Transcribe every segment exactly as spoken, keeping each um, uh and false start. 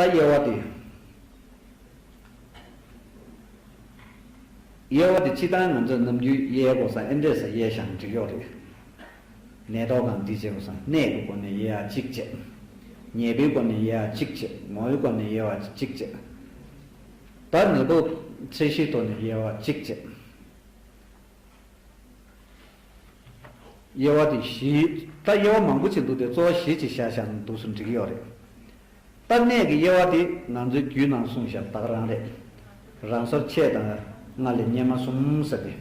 ད་དབྱེ་བ་དེ། དབྱེ་བ་དེ་སྤྱིར་བཏང་ང་ཚོས་ནམ་རྒྱུན་དབྱེ་དགོས་ས་ཨེ་འདྲས་སེ་དབྱེ་བཞག་ན་འགྲིག་ཡོད་རེད། ནད་ཐོག་དང་འདི་བྱེད་དགོས་ས་གནས་ཀྱི་སྒོ་ནས་དབྱེ་བ་གཅིག་བྱས། ཉེས་པའི་སྒོ་ནས་དབྱེ་བ་གཅིག་བྱས། ངོ་བོའི་སྒོ་ནས་དབྱེ་བ་གཅིག་བྱས། ད་ནད་ཐོག་ཚད་གཞིའི་ཐོག་ནས་དབྱེ་བ་གཅིག་བྱས། དབྱེ་བ་དེ་བཞི། ད་དབྱེ་བ་མང་པོ་ཅིག་འདུག་སྟེ་གཙོ་བོ་བཞི་ཅིག་བཞག་བཞག་ན་འདུག་སུ་འགྲིག་གི་ཡོད་རེད། ད་གནས་ཀྱི་དབྱེ་བ་དེ་ང་ཚོའི་རྒྱུད་ནང་གསུངས་བཞག་ད་ག་རང་རེད། རང་སོར་ཕྱེད་དང་ལྔ་ལས་སྙེ་མ་གསུམ་ཟེར་ཏེ།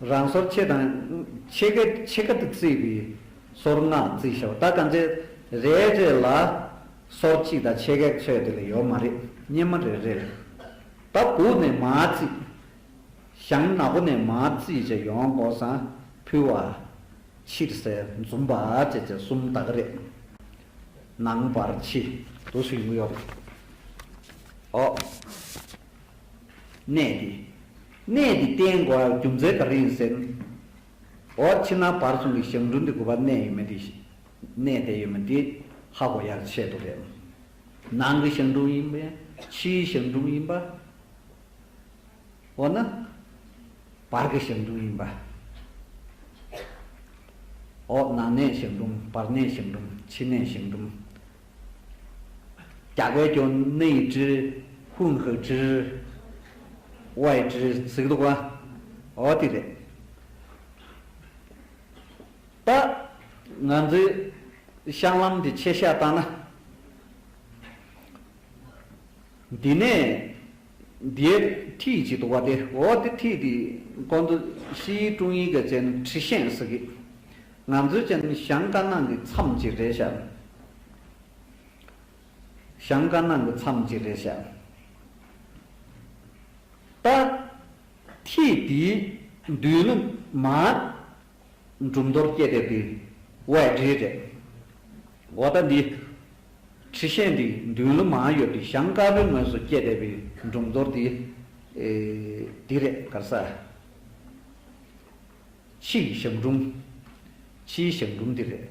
རང་སོར་ཕྱེད་དང་ཕྱེད་ཀ་ཕྱེད་ཀ་དེ་བརྩིས་པའི་སོར་ལྔ་བརྩིས་བཞག་ད་གང་ཚེ་རེ་རེ་ལ་སོར་གཅིག་དང་ཕྱེད་ཀའི་ཚོད་དེ་ལས་ཡོད་མ་རེད། སྙེ་མ་རེ་རེ་ལ། ད་སྦུག་ནས་མར་བརྩིས། ཞང་ནག་པོ་ནས་མར་བརྩིས་བྱས་ཡོང་དགོས་སང་ཕུལ་བ། ཕྱིར་ཟས་འཛུམ་པ་བྱས་བྱས་གསུམ་དག་རེད། ནང་བར་ཕྱི་དུ་ཞུ་ཡོང་གི་ཡོད་རེད། ཨོ། གནས་འདི། གནས་འདི་བསྟེན་དགོས་རྒྱུ་མཚན་ག་རེ་ཡིན་ཟེར་ན། ཨོ་ཕྱི་ནང་བར་གསུམ་གྱི་ཞང་དྲུང་འདི་དགུ་པ་གནས་ཡོད་མེད་འདི། གནས་བསྡད་ཡོད་མེད་འདི་ཧ་གོ་ཡག་ཆེད་དུ་རེད། ནང་གི་ཞང་དྲུང་ཡིན་པས་ཕྱིའི་ཞང་དྲུང་ཡིན་པ། འོ་ན། བར་གྱི་ཞང་དྲུང་ཡིན་པ། འོ་ནང་གནས་ཞང་དྲུང་བར་གནས་ཞང་དྲུང་ཕྱི་གནས་ཞང་དྲུང་། རྒྱ་སྐད་ཀྱང་内支、混合支、外支ཟེར་གྱི་འདུག་ག་འོ་དེ་རེད། ད་ང་ཚོའི་བཤང་ལམ་འདི་ཆེ་ཤ་བཏང་ན། འདི་ནས་འདིའི་འཁྲིས་ཅིག་འདུག་པ་དེ་འོ་དེ་འཁྲིས་འདི་ཀོང་ཏུ་ཤི་ཡི་ཀྲུང་ཡི་ག་ཅན་ཁྲི་ཤེང་ཟེར་གི། ང་ཚོའི་ཅན་ཞང་དཀར་ནག་གི་མཚམས་ཅིག་རེད་ཤག་ཞང་དཀར་ནག་གི་མཚམས་ཅིག་རེད་ཤག་ད་འཁྲིས་འདིའི་མདུན་ལ་མར། འབྲུམ་རྡོར་སྐྱེས་བསྡད་པའི་外支རེད། འོ་ད་འདི། ཁྲི་ཤེང་འདི་མདུན་ལ་མར་ཡོད་པའི་ཞང་དཀར་པོའི་ངོས་སུ་སྐྱེས་བསྡད་པའི་འབྲུམ་རྡོར་འདི། ཨེ། འདི་རེད་ག་རེ་ཟ། ཕྱི་ཡི་ཞང་དྲུང་། ཕྱིའི་ཞང་དྲུང་འདི་རེད།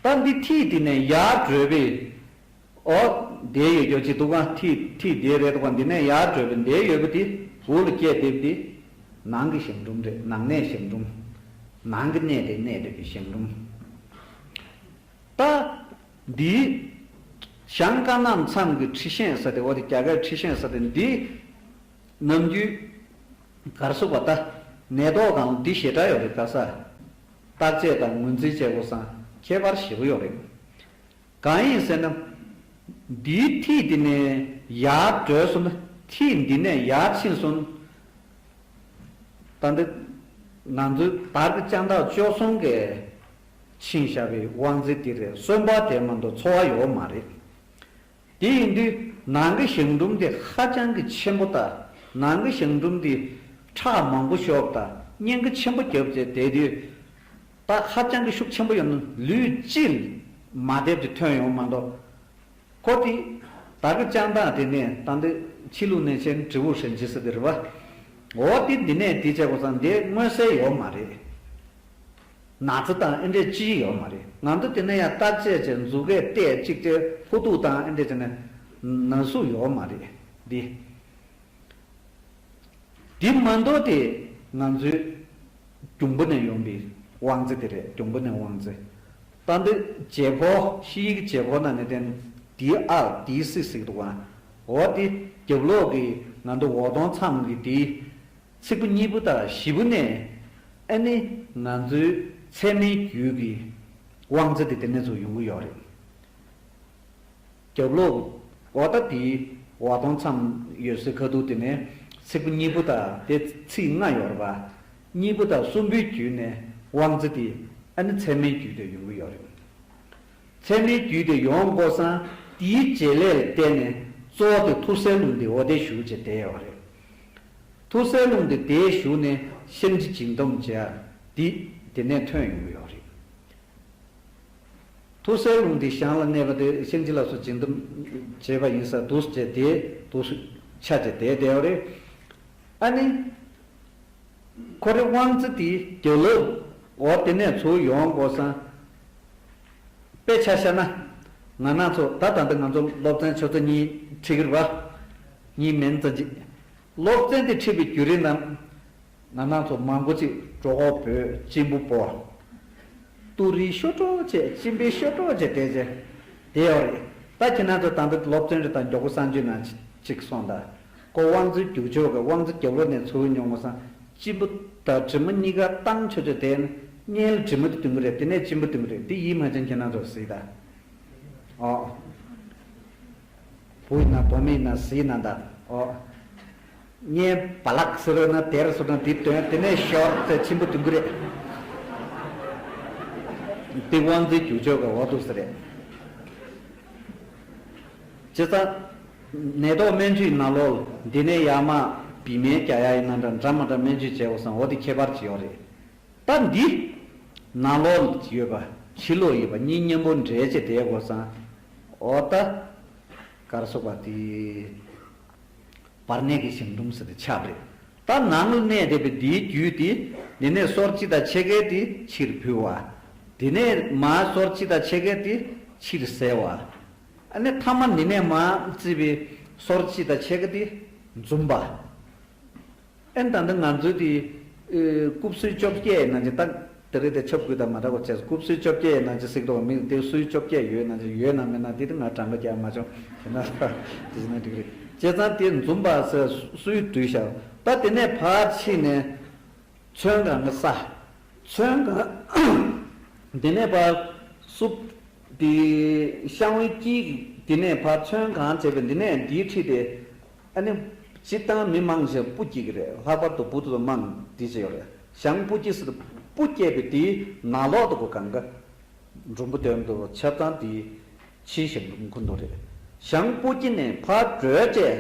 ད་འདི་འཁྲིས་འདི་ནས་ཡར་བགྲོད་པའི། ཨོ། དེ་ཡོད་རྒྱུ་ཅིག་འདུག་ག་འཁྲིས་འཁྲིས་དེ་རེད་འདུག་ག་འདི་ནས་ཡར་བགྲོད་པའི་འདི་ཡོད་པ་དེ་འོག་ལ་སྐྱེས་བསྡད་པ་དེ། ནང་གི་ཞང་དྲུང་རེད། ནང་གནས་ཞང་དྲུང་། ནང་གི་གནས་དེ་གནས་བསྡད་པའི་ཞང་དྲུང་། ད། འདི། ཞང་དཀར་ནག་མཚམས་ཀྱི་ཁྲི་ཤེང་ཟེར་ཏེ་འོ་དེ་རྒྱ་སྐད་ཁྲི་ཤེང་ཟེར་ཏེ་འདི། ནམ་རྒྱུན། གར་སོགས་པ་ད། ནད་ཐོག་གང་འདི་ཞེ་དྲག་ཡོད་རེད་ག་ས། བརྟག་དཔྱད་དང་ངོས་འཛིན་བྱེད་དགོས་སང་ཁྱད་པར་ཞེ་པོ་ཡོད་རེད། གང་ཡིན་ཟེར་ན། འདིའི་འཁྲིས་འདི་ནས་ཡར་བགྲོད་སོང་ན་འཁྲིས་འདི་ནས་ཡར་ཕྱིན་སོང་། ད་འདི། ང་ཚོའི་དར་གྱི་དཔྱང་ཐག་བཅུ་གསུམ་གྱི་ཕྱིན་བཞག་པའི་དབང་རྩེ་འདི་རེད། གསོན་པ་དེ་མ་གཏོགས་འཚོ་བ་ཡོད་མ་རེད། དེ་ཡིན་དུས་ནང་གི་ཞང་དྲུང་དེ་ཧ་ཅང་གི་ཆེན་པོ་དང་ནང་གི་ཞང་དྲུང་དེ་ཁྲག་མང་པོ་ཤོར་དང་གཉན་ཁ་ཆེན་པོ་བརྒྱབ་བྱས་བསྡད་དུས། ད་ཧ་ཅང་གི་ཤུགས་ཆེན་པོ་ཡོད་ན་ལུས་སྤྱི་མ་བདེ་བ་དེ་ཐོན་ཡོང་མ་གཏོགས། ཁོ་དེ་དར་གྱི་དཔྱང་ཐག་དེ་ནས་ད་འདི་ཕྱི་ལུགས་ནས་བྱས་ན་དྲིལ་བུ་ཧྲན་ཅི་ཟེར་དེ་རེད་པ། འོ་དེ་འདི་ནས་དེ་བྱས་དགོས་ཙང་དེ་མངོན་གསལ་ཡོད་མ་རེད། ན་ཚ་དང་ཨེ་འདྲས་ཅི་ཡོད་མ་རེད། ང་ཚོ་དེ་ནས་ཡང་བརྟག་དཔྱད་བྱས་མཛུབ་གུས་བལྟས་གཅིག་བྱས་ཧུ་ཐུག་དང་ཨེ་འདྲས་བྱས་ནས་ན་ཟུག་ཡོད་མ་རེད་འདི། དེ་མ་གཏོགས་དེ་ང་ཚོའི་གྱོང་པོ་ནས་ཡོང་པའི་དབང་རྩེ་དེ་རེད། གྱོང་པོ་ནས་དབང་རྩེ། ད་འདི་བྱེད་ཕོ་ཤི་ཡིག་བྱེད་ཕོ་ན་ནི་དེ་དེའི་ཨར་དེའི་སི་ཟིག་འདུག་ག་འོ་དེ་རྒྱབ་ལོགས་ཀྱི་ང་ཚོ་འོག་གདོང་མཚམས་ཀྱི་དེའི་ཚིགས་པ་གཉིས་པོ་དང་བཞི་པོ་ནས་ཨ་ནི་ང་ཚོའི་ཚད་མའི་རྒྱུད་ཀྱི་དབང་རྩེ་དེ་དེ་ནས་ཚུར་ཡོང་གི་ཡོད་རེད། རྒྱབ་ལོགས། འོ་ད་དེའི་འོག་གདོང་མཚམས་ཡོད་སའི་ཁ་ཐུག་དེ་ནས་ཚིགས་པ་གཉིས་པོ་དང་དེ་ཚིགས་ལྔ་ཡོད་རེད་པ། གཉིས་པོ་དང་གསུམ་པོའི་རྒྱུད་ནས་དབང་རྩེ་དེ་ཨ་ནི་ཚད་མའི་རྒྱུད་དེ་ཡོང་གི་ཡོད་རེད། ཚད་མའི་རྒྱུད་དེ་ཡོང་དགོས་སང་དེའི་བྱེད་ལས་ལ་བརྟེན་ནས་གཙོ་བོ་དེ་ཐུར་སེལ་རླུང་དེ་འོ་དེ་ཞུགས་བྱས་བསྡད་ཡོད་རེད། ཐུར་སེལ་རླུང་དེ་དེ་ཞུགས་ནས་བཤང་གཅི་འབྱིང་སྡོམ་བྱས་དེ་དེ་ནས་ཐོན་ཡོང་གི་ཡོད་རེད། ཐུར་སེལ་རླུང་འདི་བཤང་ལ་གནས་པ་དེ་བཤང་གཅི་ལ་སོགས་འབྱིང་སྡོམ་བྱས་པ་ཡིན་ས་འདུག་ཅེས་དེ་འདུག་ཆ་ཅེས་དེ་བསྡད་པ་རེད། ཨ་ནི། ཁོ་རེ་དབང་རྩེ་དེ་རྒྱབ་ལོགས་འོག་དེ་ནས་ཚུར་ཡོང་དགོས་སང་། དཔེ་ཆ་བཞག་ན། ང་རང་ཚོ་ད་ད་ལྟ་ང་ཚོ་སློབ་ཚན་ཆུ་ཚོད་གཉིས་ཁྲིད་ཀྱི་རེད་པ། གཉིས་མིན་ཙམ་ཅིག་སློབ་ཚན་དེ་ཁྲིད་པའི་བརྒྱུད་རིམ་ནང་ང་རང་ཚོ་མང་པོ་ཅིག་གྲོད་ཁོག་བོས། གཅིན་པ་ཕོག་ཏུ་རིའི་ཤོ་ཏྲོ་བྱས། གཅིན་པའི་ཤོ་ཏྲོ་བྱས་བསྡད་བྱས་བསྡད་ཡོད་རེད། ད་ཁྱེད་རང་ཚོ་ད་ལྟ་སློབ་ཚན་རེ་དང་མགྱོགས་པོ་གསར་འཇུག་ནང་ཅིག་སོང་ད། ཁོ་དབང་འཛིན་རྒྱུག་ཆོག་གི། དབང་འཛིན་རྒྱབ་ལོགས་ནས་ཚུར་མྱོང་བ་སང་གཅིན་པ་དང་གྲིབ་མ་གཉིས་ཀ་བཏང་ཆོག་ཆོག་དེ་ནས་སྔོན་ལ་གྲིབ་མ་དེ་འདོན་གི་རེད། དེ་ནས་གཅིན་པ་འདོན་གི་རེད། དེ་ཡིད་མ་ཆེས་ཁྱེད་རང་ཚོ་གཟིགས་ད། ཨོ། བུ་ཡིན་ན་བུ་མོ་ཡིན་ན་གཟིགས་ན་ད། ཨོ། སྔོན་བ་ལག་ཟེར་བ་ན་དེར་སོང་ན་དེ་འདོན། དེ་ནས་ཤོར་ཚེ་གཅིན་པ་འདོན་གི་རེད། དེ་དབང་འཛིན་རྒྱུག་ཆོག་གི། འོ་འདུག་སེ་རེད། བྱས་ཙང་། ནད་ཐོག་སྨན་བཅོས་ནང་ལོགས་འདི་ནས་ཡར་མར་བི་མེན་རྒྱག་ཡ་ཡིན་ན་འདྲ་འདྲ་མ་འདྲ་སྨན་བཅོས་བྱས་འོ་སང་འོ་དེ་ཁྱད་པར་ཅིག་ཡོད་རེད། ད་འདི་ནང་ལོགས་ཡོད་པ་ཕྱི་ལོགས་ཡོད་པ་གཉིས་མཉམ་པོ་འདྲེས་བྱས་བསྡད་འོ་སང་འོ་ད་ག་རེ་ཟེར་དགོས་དེ། བར་གནས་ཀྱི་གཞང་འབྲུམ་ཟེར་ཏེ་ཆགས་པ་རེད། ད་ནང་ལ་གནས་བསྡད་པའི་འདིའི་རྒྱུད་དེ། འདི་ནས་སོར་གཅིག་དང་ཕྱེད་ཀ་དེ་ཕྱིར་བུད་པ། འདི་ནས་མར་སོར་གཅིག་དང་ཕྱེད་ཀ་དེ་ཕྱིར་བསལ་བ། ཨ་ནི་མཐའ་མ་འདི་ནས་མར་བརྩིས་པའི་སོར་གཅིག་དང་ཕྱེད་ཀ་དེ་འཛུམ་པ། ཨེ་ད་ལྟ་ང་ཚོའི་དེ། ཨེ། རྐུབ་སུལ་བཅོ་བརྒྱད་ནང་བཞིན་ད། དེ་རིང་དེ་ཆབ་གུ་དང་མ་འདྲ་བ་བྱས། རྐུབ་སུལ་བཅོ་བརྒྱད་ནང་བཞིན་གཟིགས་དོ། མི་དེ་སུལ་བཅོ་བརྒྱད་ཡོད་ནང་བཞིན་ཡོད་ན་མེད་ན་དེ་དེ་ང་གྲངས་ཀ་རྒྱག་མ་བྱུང་། དེ་ན་དེ་བཞིན་ན་འགྲིག་རེད། བྱས་ཙང་དེ་འཛུམ་པ་ཟེར་སུལ་བསྡུས་བཞག་ད་དེ་ནས་ཕར་ཕྱིན་ནས་ཚོན་གང་གི་ས། ཚོན་གང་། དེ་ནས་ཕར་སུབ། དེ་བཤང་བའི་དཀྱིལ་དེ་ནས་ཕར་ཚོན་གང་བྱས་པས་འདི་ནས་འདིའི་འཁྲིས་དེ། ཨ་ནི། སྤྱིར་བཏང་མི་མང་ཞིག་སྤུ་སྐྱེས་ཀྱི་རེད། ལྷག་པར་དུ་བུ་དེ་ཚོ་མང་འདི་བྱས་ཡོད་རེད། གཞང་སྤུ་སྐྱེས་ཟེར་དུས་སྤུ་སྐྱེས་པའི་དེའི་ནང་ལོགས་དུ་གོ་གང་ག་འབྲུམ་པ་དོན་དུ་ཆབ་གཙང་དེའི་ཕྱིའི་གཞང་འབྲུམ་ཁུ་འདུག་རེད། གཞང་སྤུ་སྐྱེས་ནས་ཕར་བགྲོད་བྱས།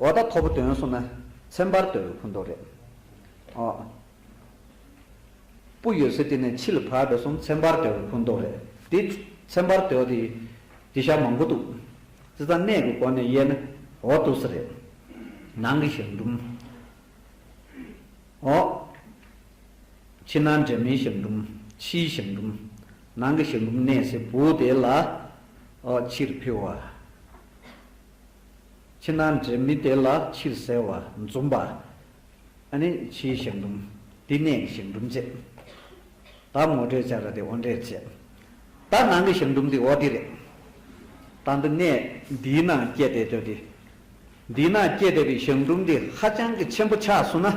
འོ་ད་མཐོ་པོ་དོན་སོང་ན་ཚན་པར་དོད་པའི་ཁུ་འདུག་རེད། ཨོ། སྤུ་ཡོད་ས་དེ་ནས་ཕྱི་ལ་བབས་པའི་སོང་ཚན་པར་དོད་པའི་ཁུ་འདུག་རེད། དེ་ཚན་པར་དོད་དེ་དེ་ཤ་མང་པོ་འདུག་བྱས་ཙང་གནས་ཀྱི་སྒོ་ནས་དབྱེ་ན་འོ་འདུག་ས་རེད། ནང་གི་གཞང་འབྲུམ། ཨོ། ཕྱི་ནང་འདྲེས་མའི་གཞང་འབྲུམ། ཕྱིའི་གཞང་འབྲུམ། ནང་གི་གཞང་འབྲུམ་གནས་སའི་སྦུག་དེ་ལ། ཨོ། ཕྱིར་འཕུལ་བ། ཕྱི་ནང་འདྲེས་མའི་དེ་ལ་ཕྱིར་བསལ་བ། འཛུམ་པ། ཨ་ནི་ཕྱིའི་གཞང་འབྲུམ། འདི་གནས་ཀྱི་གཞང་འབྲུམ་བྱས། ད་ངོ་སྤྲོད་བྱ་ར་དེ་འོ་འདྲས་བྱས། ད་ནང་གི་གཞང་འབྲུམ་འདི་འོ་འདི་རེད། ད་འདི་གནས་འདིའི་ནང་སྐྱེས་ཏེ་སྡོད་དེ། འདིའི་ནང་སྐྱེས་བསྡད་པའི་གཞང་འབྲུམ་འདི་ཧ་ཅང་གི་ཆེན་པོ་ཆགས་སོང་ན།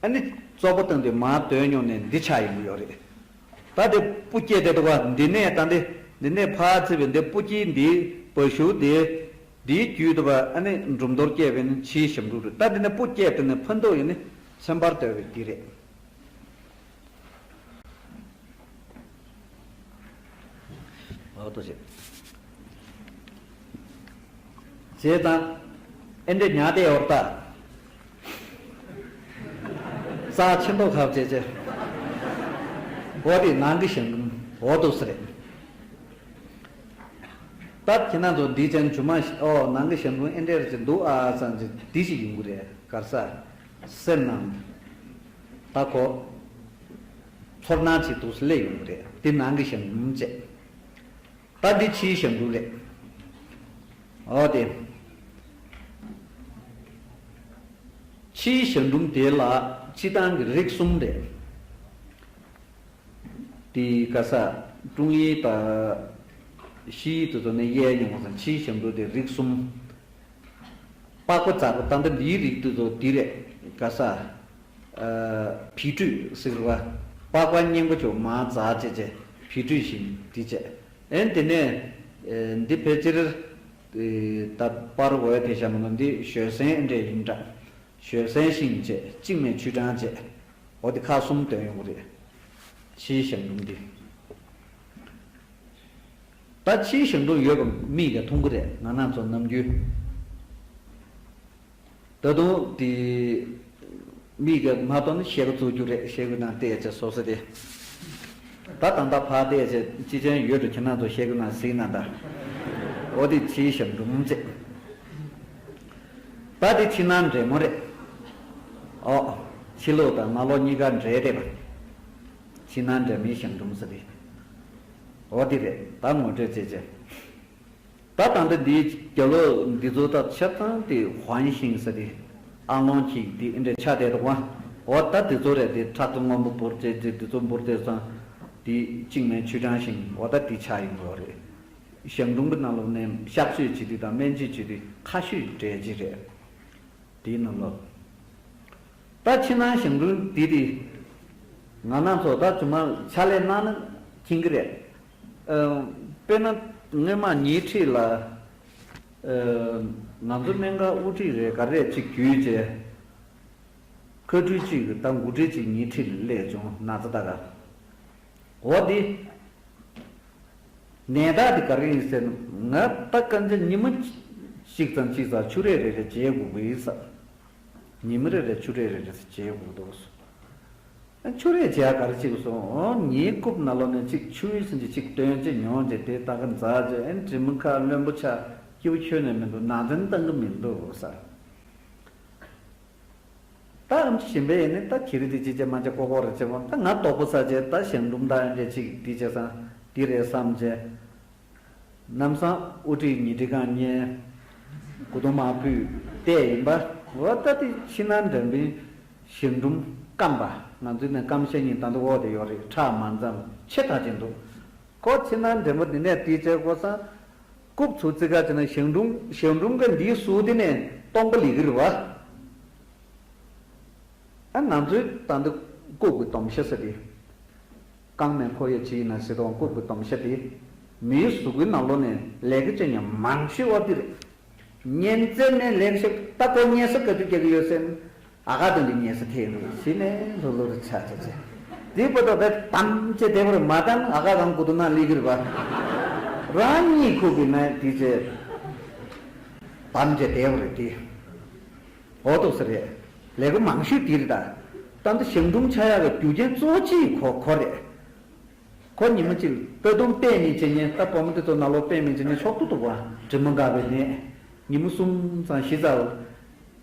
ཨ་ནི་བཙོག་པ་བཏང་སྟེ་མར་དོན་མྱོང་ནས་འདི་ཆགས་ཡོང་གི་ཡོད་རེད། ད་དེ་སྤུ་སྐྱེས་དེ་འདུག་ག་འདི་ནས་ད་འདི་འདི་ནས་ཕར་བརྩིས་པའི་འདི་སྤུ་སྐྱེས་འདི་བ་ཤུ་འདི་འདིའི་རྒྱུད་དུ་བ་ཨ་ནི་འབྲུམ་ཐོར་སྐྱེས་པའི་ནི་ཕྱིའི་གཞང་འབྲུམ་རེད། ད་འདི་ནས་སྤུ་སྐྱེས་དེ་ནས་ཕན་ཐོགས་ཡོད་ནི་ཚན་པར་དོད་པའི་འདི་རེད། འོ་ཏོ་ཞེས། བྱས་ཙང་། ཨེ་འདྲས་ཉག་དེ་ཡོར་ལྟ། རྩ་ཆེན་པོ་ཁབ་བྱས་བྱས། འོ་དེ་ནང་གི་གཞང་འབྲུམ་འོ་ཏོ་སི་རེད། ད་ཁྱེད་རང་ཚོ་འདི་ཅན་ཇུ་མ་ཨོ་ནང་གི་གཞང་འབྲུམ་ཨེ་འདྲས་ཅིག་འདུག་ཨ་བསམ་གྱི་འདི་ཞིག་ཡོང་གི་རེད། གར་ས། སེམས་ནང་། ད་ཁོ། ཚོར་སྣང་ཅིག་འདུག་སླེབས་ཡོང་གི་རེད། འདི་ནང་གི་གཞང་འབྲུམ་བྱས། ད་འདི་ཕྱིའི་གཞང་འབྲུམ་རེད། འོ་དེ། ཕྱིའི་གཞང་འབྲུམ་དེ་ལ་སྤྱི་བཏང་གི་རིགས་གསུམ་རེད། དེ་ག་ས་ཀྲུང་ཡི་དང་ཤི་ཡི་དེ་ཚོ་ནས་དབྱེ་ཡོང་བ་དང་ཕྱིའི་གཞང་འབྲུམ་དེ་རིགས་གསུམ། པགས་པ་འཛག་པ་ད་ལྟ་འདིའི་རིགས་དེ་ཚོ་འདི་རེད། ག་ས། ཨ། བི་ཀྲུས་ཟེར་བ། པགས་པ་རྙིང་པ་ཅིག་མར་འཛག་བྱས་བྱས་བི་ཀྲུས་ཤིང་འདི་བྱས། ཨེ་འདི་ནས། ཨེ་འདི་ཕལ་ཆེར། ཨེ་ད་པར་འོད་དེ་བཞག་མ་གཏོགས་འདི་ཞོལ་ཟན་ཨེ་འདྲས་ཡིན་འདྲ། ཞོལ་ཟན་ཤིང་བྱས་གཅིག་མེད་ཆུ་གྲང་བྱས། འོ་འདི་ཁག་གསུམ་འདོན་ཡོང་གི་རེད། ཕྱིའི་གཞང་འབྲུམ་འདི། ད་ཕྱིའི་གཞང་འབྲུམ་ཡོད་པ་མིག་གིས་མཐོང་གི་རེད། ང་རང་ཚོ་ནམ་རྒྱུན། ད་དུང་དེ་མིག་གིས་མ་མཐོང་ན་ཤེལ་སྒོ་བཙུགས་རྒྱུ་རེད། ཤེལ་སྒོ་ནང་བལྟས་བྱས་སོ་སོ་དེ། ད་ད་ལྟ་ཕར་བལྟས་བྱས་ཅི་ཅན་ཡོད་འགྲོ། ཁྱེད་རང་ཚོ་ཤེལ་སྒོ་ནང་གཟིགས་ན་ད། འོ་དེ་ཕྱིའི་གཞང་འབྲུམ་བྱས། ད་དེ་ཕྱི་ནང་འདྲེས་མ་རེད། ཨོ། ཕྱི་ལོགས་དང་ནང་ལོགས་གཉིས་ཀ་འདྲེས་བསྡད་པ། ཕྱི་ནང་འདྲེས་མའི་གཞང་འབྲུམ་ཟེར་རེད། འོ་དེ་རེད། ད་ངོ་སྤྲོད་བྱས་བྱས། ད་ད་ལྟ་འདིའི་རྒྱབ་ལོགས་འདི་ཚོ་ད་ཆ་ཚང་དེ་ཧོན་ཤིང་ཟེར་དེ་ཨ་ལོང་གཅིག་དེ་འདྲ་ཆགས་བསྡད་འདུག་བ། འོ་ད་དེ་ཚོ་རེད། དེ་ཁྲག་མཚོ་སྔོན་པོ་འབུར་བྱས་བྱས་དེ་ཚོ་འབུར་དེ་ཚང་དེ་གཅིག་མིན་ཆུ་སྦྲང་ཤིང་འོ་ད་དེ་ཆགས་ཡོང་གི་ཡོད་རེད། ཞང་ཀྲུང་གི་ནང་ལོགས་ནས་གཤག་བཅོས་བྱེད་དུས་དང་སྨན་བཅོས་བྱེད་དུས་ཁ་ཤས་བྲལ་གྱི་རེད། དེའི་ནང་ལོགས། ད་ཕྱི་ནང་ཞང་ཀྲུང་དེ་དེ། ང་རང་ཚོ་ད་ཚང་མ་ཕྱག་ལས་གནང་ན་མཁྱེན་གྱི་རེད། ཨ། དཔེར་ན་སྔོན་མ་ཉེ་འཁྲིས་ལ། ཨ། ང་ཚོ་སྨན་ཁང་དབུ་ཁྲིད་རེད་ག་རེ་ཅིག་བརྒྱུད་བྱས། ཁ་ཐུག་ཅིག་ད་འགོ་ཁྲིད་ཅིག་ཉེ་འཁྲིས་ལ་སླེབས་བྱུང་ན་ཚ་ད་ག་འོ་དེ། ནད་རྟགས་དེ་ག་རེ་ཡིན་ཟེར་ན། ང་ད་གང་ཅི་ཉི་མ་གཅིག་ཙམ་གཅིག་ཙམ་ཆུ་རེ་རེ་རེ་བྱེད་དགོས་ཀྱི་ཡིན་ས། ཉི་མ་རེ་རེ་ཆུ་རེ་རེ་རེ་བྱེད་དགོས་འདུག་ཟེར། ཆུ་རེ་བྱེད་ཡ་ག་རེ་བྱེད་དགོས་སོང་། ངའི་རྐུབ་ནང་ལོགས་ནས་གཅིག་ཆུའི་སེམས་ཀྱི་གཅིག་བཏོན་བྱས་མྱོང་བྱས་དེ་ད་ག་འཛག་བྱས། ཨེ་འདྲེ་མོ་ཁ་རློན་པོ་ཆགས། སྐྱིད་པོ་ཁྱོན་ནས་མི་འདུག་ནང་འཛིན་བཏང་གི་མི་འདུག་ཟེར། ད་ཨམ་ཆི་གཞན་པས་ཡིན་ནི་ད་ཁྱེད་རིགས་དེ་ཅི་བྱེད་མ་བྱེད་ཀོ་ཀོ་རེ་བྱེད་པ། ད་ང་དོག་པོ་ཟ་བྱས། ད་ཞང་ཀྲུང་ད་ཨེ་འདྲས་ཅིག་འདི་བྱས་སང་འདི་རེད་བསམ་བྱས། ལམ་སང་དབུ་ཁྲིད་ཉི་ཁྲི་སྒང་ཉལ། མགོ་ཐོག་མར་ཕུད་བལྟས་ཡིན་པ། འོ་ད་དེ་ཕྱི་ནང་འགྲན་པའི་ཞང་ཀྲུང་སྐམ་པ། ང་ཚོའི་ནས་སྐམ་ཤ་གཉིས་ད་འདུག་འོག་དེ་ཡོད་རེད། ཁྲག་མ་འཛོམས་ཆེ་ཐག་ཆོད་འདུག་ཁོ་ཕྱི་ནང་འགྲན་པ་འདི་ནས་དེ་བྱས་ཀོ་སང་། རྐུབ་ཚུར་བརྩི་ག་བྱས་ན་ཞང་ཀྲུང་ཞང་ཀྲུང་གི་འདིའི་ཟུར་དེ་ནས་སྟོང་པ་ལི་གི་རེད་བ། ཨ་ང་ཚོའི་ད་འདི་རྐུབ་ཀྱི་སྡོམ་ཤ་ཟེར་དེ། རྐང་མའི་ཁོག་ཡ་ཅི་ཡིན་ན་ཟེར་དོ། རྐུབ་ཀྱི་སྡོམ་ཤ་དེ། མིའི་གཟུགས་པོའི་ནང་ལོགས་ནས་ལས་ཀ་བྱེད་མཁན་མང་ཤོས་བ་དེ་རེད། གཉན་ཚད་ནས་ལས་ཀ་བྱེད་ད་ཁོ་གཉན་ས་ག་དུས་རྒྱག་གི་ཡོད་ཟེར་ན། ཨ་ཁ་དང་གི་གཉན་ས་ཐེབས་རེད་ཟེར་ནས་ལྷོད་ལྷོད་རེ་ཆ་ཆ་ཆ། དེ་བར་དུ་བས་དམ་བཅས་བསྡད་པར་མ་བཏང་། ཨ་ཁ་གང་དགོས་འདུག་ན་ལི་གི་རེད་བ། རང་གཉིད་ཁུག་གི་ན་དེ་བྱས། དམ་བཅས་བསྡད་པ་རེད་དེ། འོ་ཐུག་ས་རེད། ལས་ཀ་མང་ཤོས་དེ་རེད་ད། ད་ལྟ་ཞང་ཀྲུང་ཆགས་ཡག་གི་རྒྱུ་རྐྱེན་གཙོ་བོ་གཅིག་ཁོ་ཁོ་རེད། ཁོ་ཉི་མ་གཅིག་སྟོད་ཐུང་བལྟས་མི་བྱེད་ཉན། ད་བུ་མོ་དེ་ཚོ་ནང་ལོགས་བལྟས་མི་བྱེད་ཉན་ཆོག་ཏུ་འདུག་བ། དྲི་མ་འགག་པའི་ནད། ཉི་མ་གསུམ་ཙམ་བཞི་ཙམ་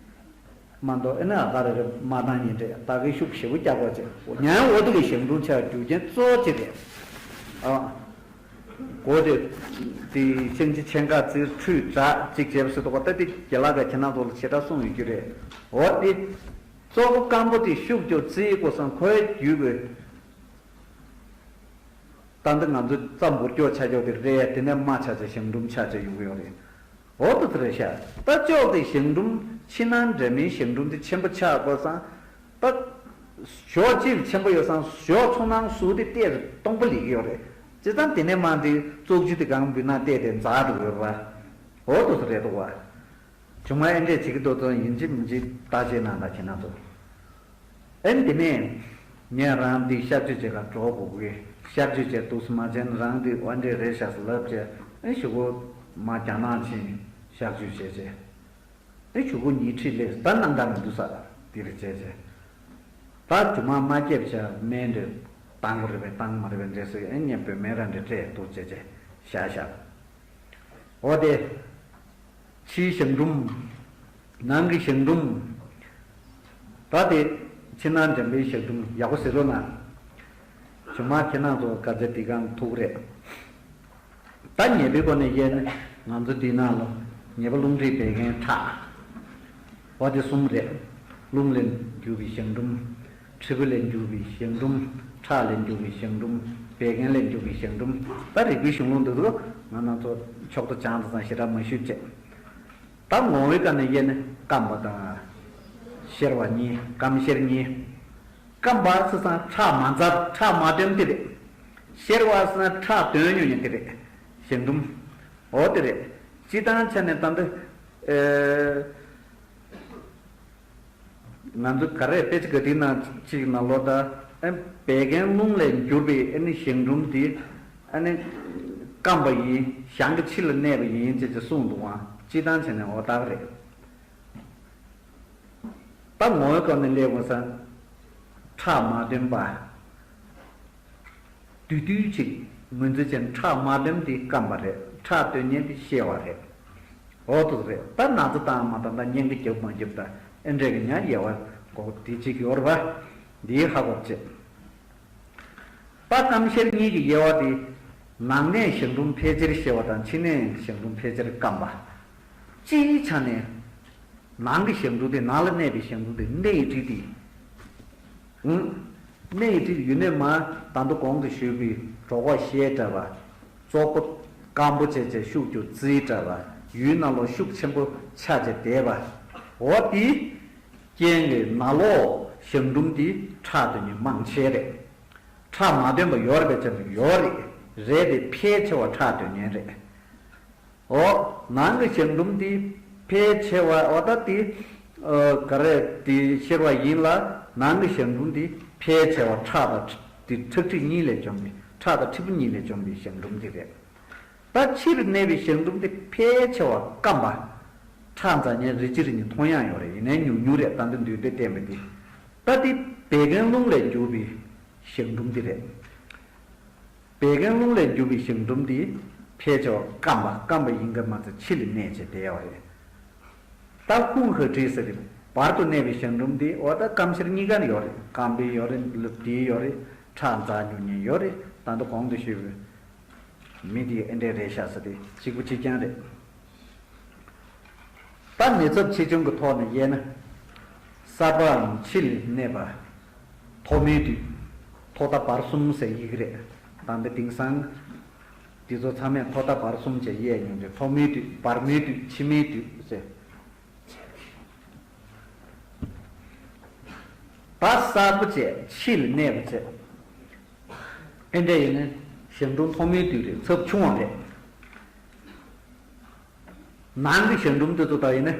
མ་གཏོགས་ཨེ་ན་ཨ་ག་རེ་རེ་མ་བཏང་ཉན་འདྲེ་ད་གི་ཤུགས་ཞེ་པོ་རྒྱག་པ་བྱེད། ཉན་འོ་དུ་གི་ཞང་ཀྲུང་ཆགས་རྒྱུ་རྐྱེན་གཙོ་བོ་གཅིག་རེད། ཨ། གོ་དེ། དེ་ཤིང་ཆེན་ཆེན་ཁ་རྩིར་ཁྲུས་དྲག་ཅིག་བྱས་པ་ཟེར་དུས་ད་དེ་རྒན་ལགས་ཀྱིས་ཁྱེད་རང་ཚོ་ལ་ཞེ་དྲག་གསུངས་ཡོད་རྒྱུ་རེད། འོ་དེ། གཙོ་བོ་སྐམ་པོ་དེ་ཤུགས་ཀྱང་རྩིའི་སྐོར་སང་ཁོའི་རྒྱུད་ཀྱི། ད་འདི་ང་ཚོའི་རྩ་འབུར་ཀྱོག་ཆ་ཀྱོག་དེ་རེད། དེ་ནས་རྨ་ཆ་ཆ་ཞང་ཀྲུང་ཆ་ཆ་ཡོང་གི་ཡོད་རེད། འོ་ད་དེ་རེད་ཤག་ད་ཅོག་དེ་ཞང་ཀྲུང་ཕྱི་ནང་འདྲ་མིན་ཞང་ཀྲུང་དེ་ཆེན་པོ་ཆགས་དགོས་སང་། ད་ཞོག་གཅིག་ཆེན་པོ་ཡོད་སང་ཞོག་ཚོ་ནང་སུ་དེ་གཏད་སྟོང་པ་ལི་གི་ཡོད་རེད། བྱས་ཙང་དེ་ནས་མ་དེ་བཙོག་ཆུ་དེ་གང་འབུད་ན་གཏད་དེ་འཛག་འགྲོ་གི་ཡོད་རེད་བ། འོ་ད་དེ་རེད་འདུག་བ། ཆུང་མ་ཨེ་འདྲས་བྱེད་ཀྱི་འདུག་ཙང་ཡིན་གཅིག་མིན་གཅིག་བརྟག་དཔྱད་གནང་དང་ཁྱེད་རང་ཚོ། ཨེ་འདི་ནས་ངས་རང་འདི་གཤག་བཅོས་བྱེད་ག་འགྲོ་དགོས་ཀྱི། གཤག་བཅོས་བྱས་འདུག་སེ་མ་བྱས་ན་རང་འདི་ཨེ་འདྲས་རེད་ཤག་ཟེར་ལབ་བྱས། ཨེ་གཞུག་གུ་མ་རྒྱ་ནག་ཕྱིན་གཤག་བཅོས་བྱས་བྱས། ཨེ་གཞུག་གུ་ཉལ་ཁྲིར་སླེབས། ད་སྣང་དག་མི་འདུག་ས་འདི་རེད་བྱས་བྱས། ད་རྒྱུ་མ་མ་སྐྱེབ་བྱས་སྨན་འདྲས་བཏང་དགོས་རེད་པས། བཏང་མ་རེད་པས་འདྲས་ཟེར། ཨེ་ངས་བོད་སྨན་རང་འདྲས་སྤྲད་འདུག་བྱས་བྱས་བཞག་བཞག་འོ་དེ། ཕྱིའི་ཞང་ཀྲུང་། ནང་གི་ཞང་ཀྲུང་། ད་དེ་ཕྱི་ནང་འདྲེན་པའི་ཞང་ཀྲུང་ཡག་པོ་ཟེར་རོགས་གནང་། ཆུང་མ་ཁྱེད་རང་ཚོ་ག་ཚོད་འདི་གང་ཐུག་རེད། ད་ཉེས་པའི་སྒོ་ནས་དབྱེ་ན་ང་ཚོ་འདི་ནང་ལ་ཉེས་པ་རླུང་མཁྲིས་བད་ཀན་ཁྲག་འོ་དེ་གསུམ་རེད། རླུང་ལས་གྱུར་པའི་ཞང་ཀྲུང་། མཁྲིས་པ་ལས་གྱུར་པའི་ཞང་ཀྲུང་། ཁྲག་ལས་གྱུར་པའི་ཞང་ཀྲུང་། བད་ཀན་ལས་གྱུར་པའི་ཞང་ཀྲུང་། ད་རིག་པའི་གཞུང་ལུགས་འདི་ཚོ་ང་རང་ཚོ་ཕྱོགས་བསྡུ་བྱང་དུ་ཙང་ཞེ་དྲག་མ་ཞུས་བྱས། ད་ངོ་བོའི་སྐབས་ནས་དབྱེ་ན་སྐམ་པ་དང་། གཤེར་བ་གཉིས། སྐམ་གཤེར་གཉིས། སྐམ་པ་ཟེར་སང་ཁྲག་མ་འཛག་ཁྲག་མ་དྲོན་དེ་རེད། གཤེར་བ་ཟེར་ན་ཁྲག་དོན་ཉུང་ཉུང་དེ་རེད། ཞང་ཀྲུང་། འོ་དེ་རེད། སྤྱི་བཏང་ཆ་ནས་ད་འདི། ཨེ། ང་ཚོ་ག་རེ་དཔེ་ཆ་ག་དེའི་ནང་གཅིག་ནང་ལོགས་ད། ཨེ་བད་ཀན་རླུང་ལས་གྱུར་པའི་ཨེ་ནི་ཞང་ཀྲུང་དེ། ཨེ་ནི་སྐམ་པ་ཡིན། གཞང་གི་ཕྱི་ལ་གནས་པ་ཡིན་ཅེས་ཀྱི་གསུངས་འདུག་ཨང་། སྤྱི་བཏང་བྱས་ནས་འོ་ད་ག་རེད། ད་ངོ་བོའི་སྐབས་ནས་སླེབས་དགོས་ས། ཁྲག་མ་དྲོན་པ། དུས་དུས་ཅིག་ངོས་འཛིན་བྱས་ན་ཁྲག་མ་དྲོན་དེ་སྐམ་པ་རེད། ཁྲག་དྲོན་མཁན་དེ་གཤེར་བ་རེད། འོ་དེ་རེད། ད་ན་ཚ་དང་མ་དང་ད་གཉན་གྱི་རྒྱབ་མ་རྒྱབ་ད་ཨེ་འདྲས་ཀྱི་ཉག་དབྱེ་བ་གོ་དེ་གཅིག་ཡོད་རེད་པ། འདིའི་ཧ་གོ་བྱེད། ད་སྐམ་གཤེར་གཉིས་ཀྱི་དབྱེ་བ་དེ། ནང་གནས་གཞང་འབྲུམ་ཕལ་ཆེར་བཤལ་བ་དང་ཕྱི་གནས་གཞང་འབྲུམ་ཕལ་ཆེར་སྐམ་པ། སྤྱིའི་ཆ་ནས་ནང་གི་གཞང་འབྲུམ་དེ། ནང་ལ་གནས་པའི་གཞང་འབྲུམ་དེ་སྣེ་ཡི་རིགས་དེ། ཨང་། སྣེ་ཡི་རིགས་ཡུལ་ནས་མར་ད་དུང་གོང་དུ་ཞུས་པའི་གྲོད་ཁོག་བཤལ་འདྲ་བ། བཙོག་པ་སྐམ་པོ་བྱས་བྱས་ཤུགས་རྒྱུ་རྩི་འདྲ་བ། ཡུལ་ནང་ལོགས་ཤུགས་ཆེན་པོ་ཆགས་བྱས་བསྡད་པ། འོ་དེའི་རྐྱེན་གྱིས་ནང་ལོགས་གཞང་འབྲུམ་དེ་ཁྲག་འདོན་མཁན་མང་ཆེ་རེད། ཁྲག་མ་འདོན་པ་ཡོད་རེད་པས་ཀྱང་ཡོད་རེད། རེད་དེ་ཕལ་ཆེ་བ་ཁྲག་འདོན་མཁན་རེད། འོ། ནང་གི་གཞང་འབྲུམ་དེ་ཕལ་ཆེ་བ་འོ་ད་དེ། ཨ། ག་རེ་དེ་བཤལ་བ་ཡིན་ལ། ནང་གི་གཞང་འབྲུམ་དེ་ཕལ་ཆེ་བ་ཁྲག་དང་དེ་ཁྲག་མཁྲིས་གཉིས་ལས་བྱུང་བའི། ཁྲག་དང་མཁྲིས་པ་གཉིས་ལས་བྱུང་བའི་གཞང་འབྲུམ་དེ་རེད། ད་ཕྱིར་གནས་པའི་གཞང་འབྲུམ་དེ་ཕལ་ཆེ་བ་སྐམ་པ། ཁྲག་འཛག་མཁན་རེ་གཅིག་རེ་གཉིས་མཐོང་ཡག་ཡོད་རེད། ཡིན་ནའི་ཉུང་ཉུང་རེད། ད་འདི་མདུན་དེ་བསྟན་པ་དེ། ད་དེ་བད་ཀན་རླུང་ལས་གྱུར་པའི་གཞང་འབྲུམ་དེ་རེད། བད་ཀན་རླུང་ལས་གྱུར་པའི་གཞང་འབྲུམ་དེ་ཕལ་ཆེ་བ་སྐམ་པ། སྐམ་པ་ཡིན་གྱི་མ་ཚད་ཕྱི་ལ་གནས་བྱས་བསྡད་ཡོད་རེད། ད་ཧུང་ཧ་ཀྲི་ཟེར་ཏེ་བར་དུ་གནས་པའི་གཞང་འབྲུམ་དེ་འོ་ད་སྐམ་ཤར་གཉིས་ཀ་ཡོད་རེད། སྐམ་པའི་ཡོད་རེད། ལུབ་དེའི་ཡོད་རེད། ཁྲག་འཛག་མྱོང་མཁན་ཡོད་རེད། ད་ལྟ་གོང་དུ་ཞུས་པའི་མི་དེ་ཨེ་འདྲས་རེད་ཤག་ཟེར་ཏེ་གཅིག་པ་གཅིག་རྐྱང་རེད། ད་མི་ཚབ་ཆེ་ཆུང་གི་ཐོག་ནས་དབྱེ་ན། གསར་པའམ་ཕྱི་ལ་གནས་པ། ཐོག་མའི་དུས། ཐོག་མཐའ་བར་གསུམ་ཟེར་ཡི་གེ་རེད། ད་འདི་དེང་སང་འདི་ཚོ་ཚང་མས་ཐོག་མཐའ་བར་གསུམ་བྱས་དབྱེ་མྱོང་དུས། ཐོག་མའི་དུས། བར་མའི་དུས། ཕྱི་མའི་དུས་ཟེར། ད་གསར་པ་བྱས་ཕྱི་ལ་གནས་པ་བྱས། ཨེ་འདྲ་ཡིན་ན་གཞང་འབྲུམ་ཐོག་མའི་དུས་རེད། ཚབས་ཆུང་བ་རེད། ནང་གི་གཞང་འབྲུམ་དེ་ཚོ་ད་ཡིན་ན།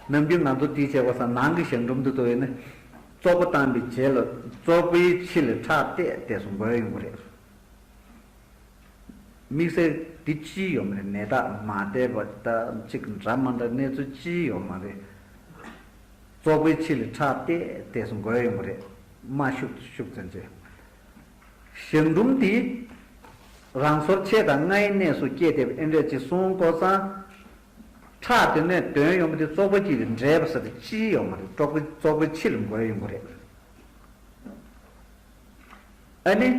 ནམ་རྒྱུན་ང་ཚོ་དེའི་བྱས་པ་སང་ནང་གི་གཞང་འབྲུམ་དེ་ཚོ་ཡིན་ན། བཙོག་པ་བཏང་པའི་རྗེས་ལ་བཙོག་པའི་ཕྱི་ལ་ཁྲག་ཏེ་ཏེ་སུ་འགོས་ཡོང་གི་རེད། དམིགས་བསལ་འདི་ཅི་ཡོད་མ་རེད། ནད་རྟགས་མ་བསྡད་པ་ད་ཅིག་འདྲ་མ་འདྲ་གནས་ཚུལ་ཅི་ཡོད་མ་རེད། བཙོག་པའི་ཕྱི་ལ་ཁྲག་ཏེ་ཏེ་སུ་འགོས་ཡོང་གི་རེད། རྨ་ཤུགས་ཤུགས་ཙམ་བྱས། གཞང་འབྲུམ་འདི་རང་སོར་ཕྱེད་དང་ལྔའི་གནས་སུ་སྐྱེས་ཏེ་ཨེ་འདྲས་ཅིག་གསུང་གོ་སང་། ཁྲག་དེ་ནས་འདོན་ཡོང་བ་དེ་བཙོག་པ་གཅིག་ལ་འདྲེས་པ་ཟེར་དེ་ཅི་ཡོད་མ་རེད། བཙོག་པ་བཙོག་པའི་ཕྱི་ལ་འགོས་ཡོང་གི་རེད། ཨ་ནི།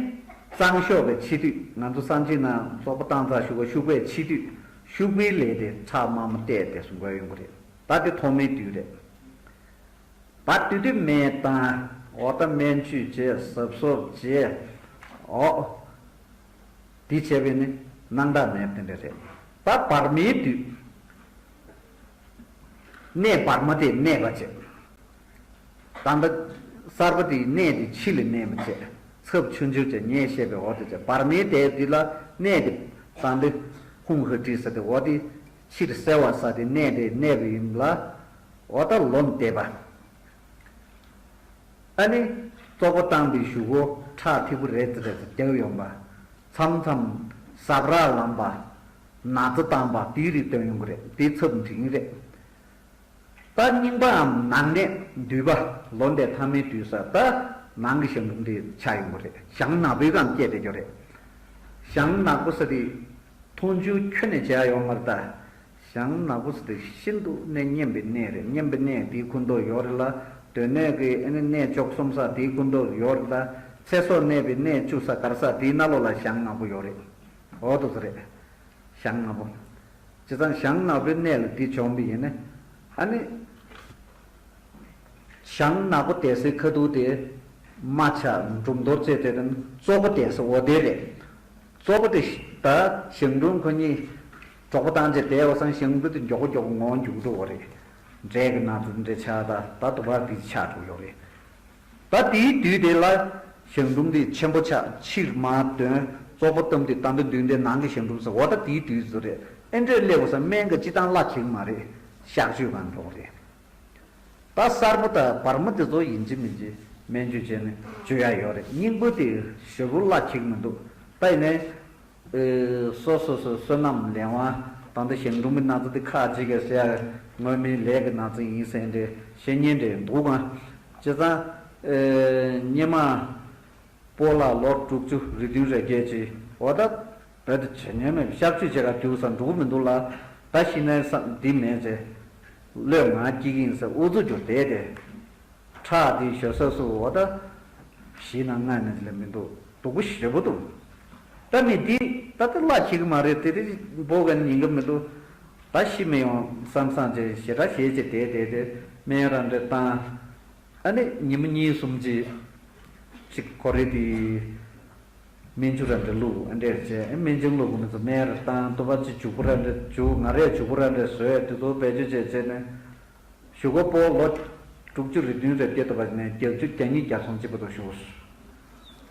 གཙང་ཤོག་གི་ཕྱི་དུས། ང་ཚོ་གསང་སྤྱི་ནང་བཙོག་པ་བཏང་ཚར་ཤུགས་ཤུགས་པའི་ཕྱི་དུས། ཤུགས་པའི་ལས་དེ་ཁྲག་དམར་མོ་བལྟས་ཏེ་སུ་འགོས་ཡོང་གི་རེད། ད་དེ་ཐོག་མའི་དུས་རེད། ད་དུས་དུས་སྨན་བཏང་། འོ་ད་སྨན་བཅོས་བྱས། གཟབ་གཟབ་བྱས། འོ། དེ་བྱས་པས་ནི་སྣང་དག་མེད་པ་དེ་འདྲ་རེད། ད་བར་མའི་དུས། གནས་བར་མ་དེ་གནས་པ་བྱས། ད་ལྟ་གསར་པ་དེའི་གནས་དེ་ཕྱི་ལ་གནས་པ་བྱས། ཚབས་ཆུང་ཆུང་བྱས། ངས་བཤད་པའི་འོ་དེ་བྱས། བར་མའི་དེ་དེ་ལ་གནས་དེ་ད་ལྟ་ཧུང་ཧ་ཀྲི་ཟེར་དེ་འོ་དེ་ཕྱིར་གསལ་བ་ས་དེ་གནས་དེ་གནས་པ་ཡིན་ལ། འོ་ད་ལོ་འདས་པ། ཨ་ནི། བཙོག་པ་བཏང་པའི་གཞུག་གུ་ཁྲག་ཐིགས་པ་རེ་ཙམ་རེ་ཙམ་རྒྱག་ཡོང་པ། མཚམས་མཚམས་ཟབ་ར་ལངས་པ། ན་ཚ་བཏང་པ། དེའི་རིགས་སྟོན་ཡོང་གི་རེད། དེ་ཚབས་འབྲིང་རེད། ད་རྙིང་པའམ་ནང་གནས་འདུས་པ། ལོ་འདས་ཐ་མའི་དུས་ས་ད་ནང་གི་གཞང་འབྲུམ་དེ་ཆགས་ཡོང་གི་རེད། གཞང་ནག་པོའི་སྒང་སྐྱེས་བསྡད་ཀྱི་རེད། གཞང་ནག་པོ་ས་དེ་མཐོང་ཆུང་ཁྱོན་ནས་བྱས་ཡོད་མ་རེད་ད། གཞང་ནག་པོ་ཟེར་དེ་ཤིན་ཏུ་ནས་སྙན་པའི་གནས་རེད། སྙན་པའི་གནས་དེའི་ཁུངས་གཏོགས་ཡོད་རེད་ལ། སྡོད་གནས་ཀྱི་ཨ་ནི་གནས་བཅུ་གསུམ་ས་དེའི་ཁུངས་གཏོགས་ཡོད་རེད་ལ། ཚེ་སྲོག་གནས་པའི་གནས་བཅུ་ས་གར་ས་དེའི་ནང་ལོགས་ལ་གཞང་ནག་པོ་ཡོད་རེད། འོ་དེ་ཚོ་རེད། གཞང་ནག་པོ། བྱས་ཙང་གཞང་ནག་པོའི་གནས་ལ་དེ་བྱུང་བ་ཡིན་ན། ཨ་ནི། གཞང་ནག་པོ་དེ་སའི་ཁ་ཐུག་དེ། རྨ་ཆགས། འབྲུམ་གཏོར་བྱས་དེ་དང་བཙོག་པ་དེ་ས་འོ་དེ་རེད། བཙོག་པ་དེ་ད་གཞང་འབྲུམ་ཁོ་གཉིས་གྲོགས་པོ་བཏང་བྱས་བསྡད་པ་སང་གཞང་འབྲུམ་དེ་མགྱོགས་པོ་མགྱོགས་པོ་ངོ་མཇུག་འགྲོ་བ་རེད། འབྲས་ཀྱི་ནང་དུ་འདྲེ་ཆགས། ད་ད་དུ་བར་དེ་ཆགས་འགྲོ་ཡོད་རེད། ད་དེའི་དུས་དེ་ལ་གཞང་འབྲུམ་དེ་ཆེན་པོ་ཆགས། ཕྱིར་མར་འདོན། བཙོག་པ་བཏབ་དེ་ད་འདི་མདུན་དེ་ནང་གི་གཞང་འབྲུམ་ཟེར། འོ་ད་དེའི་དུས་ཚོད་རེད། ཨེ་འདྲས་སླེབས་པ་སང་སྨན་གྱི་སྤྱི་བཏང་གླ་འཁྱེར་མ་རེད། གཤག་བཅོས་སྒང་འགྲོ་གི་རེད། ད་གསར་པ་དང་བར་མ་དེ་ཚོ་ཡིན་གཅིག་མིན་གཅིག་སྨན་བཅོས་བྱས་ནས་བཅོས་ཡ་ཡོད་རེད། རྙིང་པ་དེ་ཞེ་པོ་གླ་འཁྱེར་མི་འདུག་ད་ཡིན་ནའི། ཨེ། སོ་སོ་སོ་བསོད་ནམས་ལེན་དབང་། ད་ལྟ་གཞང་འབྲུམ་གྱི་ན་ཚ་དེ་ཁག་ཅིག་གིས་ཟེར་ཡ། སྔོན་མའི་ལས་ཀྱི་ན་ཚ་ཡིན་ཟེར་འདྲ་བཤད་མཁན་འདྲ་འདུག་ག་བྱས་ཙང་། ཨེ། སྔོན་མ་སྤོ་ལགས་ལོ་དྲུག་ཅུ་རེ་བདུན་རེ་བརྒྱད་ཅིག་འོ་ད་བོད་དུ་བྱེད་ཉན་མེད་གཤག་བཅོས་བྱེད་ག་རྒྱུགས་ས་འགྲོ་གི་མི་འདུག་ལ། ད་ཤི་ནའི་བསམ་འདི་མེད་ཟེར། བློས་ང་སྐྱེ་གི་ཡིན་ཟེར་ཨུ་ཚུགས་རྒྱུགས་བསྡད་དེ། ཁྲག་དེ་ཞོ་ས་སུ་འོ་ད། བཞི་ན་ལྔ་ན་ལས་མི་འདུག་སྡུག་པོ་ཞེ་པོ་འདུག་ད་ནི་འདི། ད་ལྟ་གླ་འཁྱེར་གི་མ་རེད། དེ་དེ་འབོ་ག་ཉན་གི་མི་འདུག་ད་ཤི་མི་ཡོང་བསམ་བསམ་བྱས་ཞེ་དྲག་ཞེ་ཅིག་དེ་དེ་དེ་སྨན་ར་འདྲ་བཏང་། ཨ་ནི་ཉི་མ་གཉིས་གསུམ་ཅིག་ཅིག་ཁོ་རེ་དེ་སྨན་ཆུ་ར་འདྲ་བླུགས། ཨ་འདྲས་བྱས་སྨན་ཆུང་བླུགས་གི་མི་ཚོ་སྨན་ར་བཏང་། ལྟོ་ཕ་ཅིག་བྱུག་པོ་ར་འདྲ་བྱུག་ང་རས་བྱུག་པོ་ར་འདྲ་བཟོས། དེ་ཚོ་བེད་སྤྱོད་བྱས་བྱས་ནས། གཞུག་གུ་ཕོ་ལོ་དྲུག་ཅུ་རེ་བདུན་རེ་བསྐྱེད་ཐུབ་པ་ནས་བརྒྱད་ཅུ་གྱ་གཉིས་གྱ་གསུམ་གཅིག་པ་དུ་བཞུགས།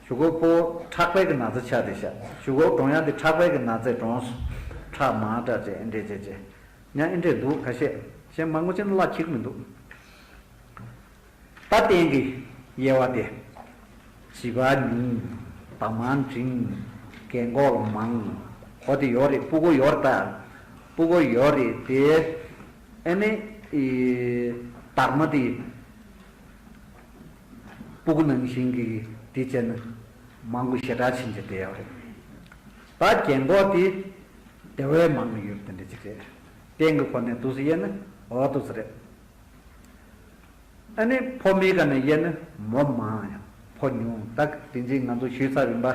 གཞུག་གུ་ཕོ་ཁྲག་པའི་གི་ན་ཚ་ཆགས་ཏེ་བཞག་གཞུག་གུ་གྲོངས་ཡང་དེ་ཁྲག་པའི་གི་ན་ཚས་གྲོངས་སོང་། ཁྲག་མང་དྲགས་བྱས་ཨེ་འདྲས་བྱས་བྱས། ཡང་ཨེ་འདྲས་འདུག་ཁ་ཤས་གཞན་མང་པོ་ཅན་གླ་འཁྱེར་མི་འདུག་ད་བསྟན་གི་དབྱེ་བ་དེ། བྱིས་པ་ཉུང་། དྭངས་མ་འབྲིང་། རྒན་གོག་མང་། འོ་དེ་ཡོད་རེད། སྤུ་གུ་ཡོད་རེད་ད། སྤུ་གུ་ཡོད་རེད་དེ། ཨ་ནི། ཨི། དྭངས་མ་དེ། སྤུ་གུ་ནང་བཞིན་གྱི་དེ་བྱས་ན། མང་པོ་ཞེ་དྲག་ཕྱིན་ཅི་དེ་ཡོད་རེད། ད་རྒན་གོག་དེ། དེ་བས་མང་ཡོད་དེ་འདྲ་ཅིག་རེད། བསྟན་གི་ཁོ་ནས་འདུག་སེ་དབྱེ་ན་འོ་འདུག་སེ་རེད། ཨ་ནི་ཕོ་མོའི་སྒང་ནས་དབྱེ་ན་མོ་མང་ཡང་ཕོ་ཉུང་། ད་དེ་རྗེས་ང་ཚོ་ཞུས་ཚར་ཡིན་པ་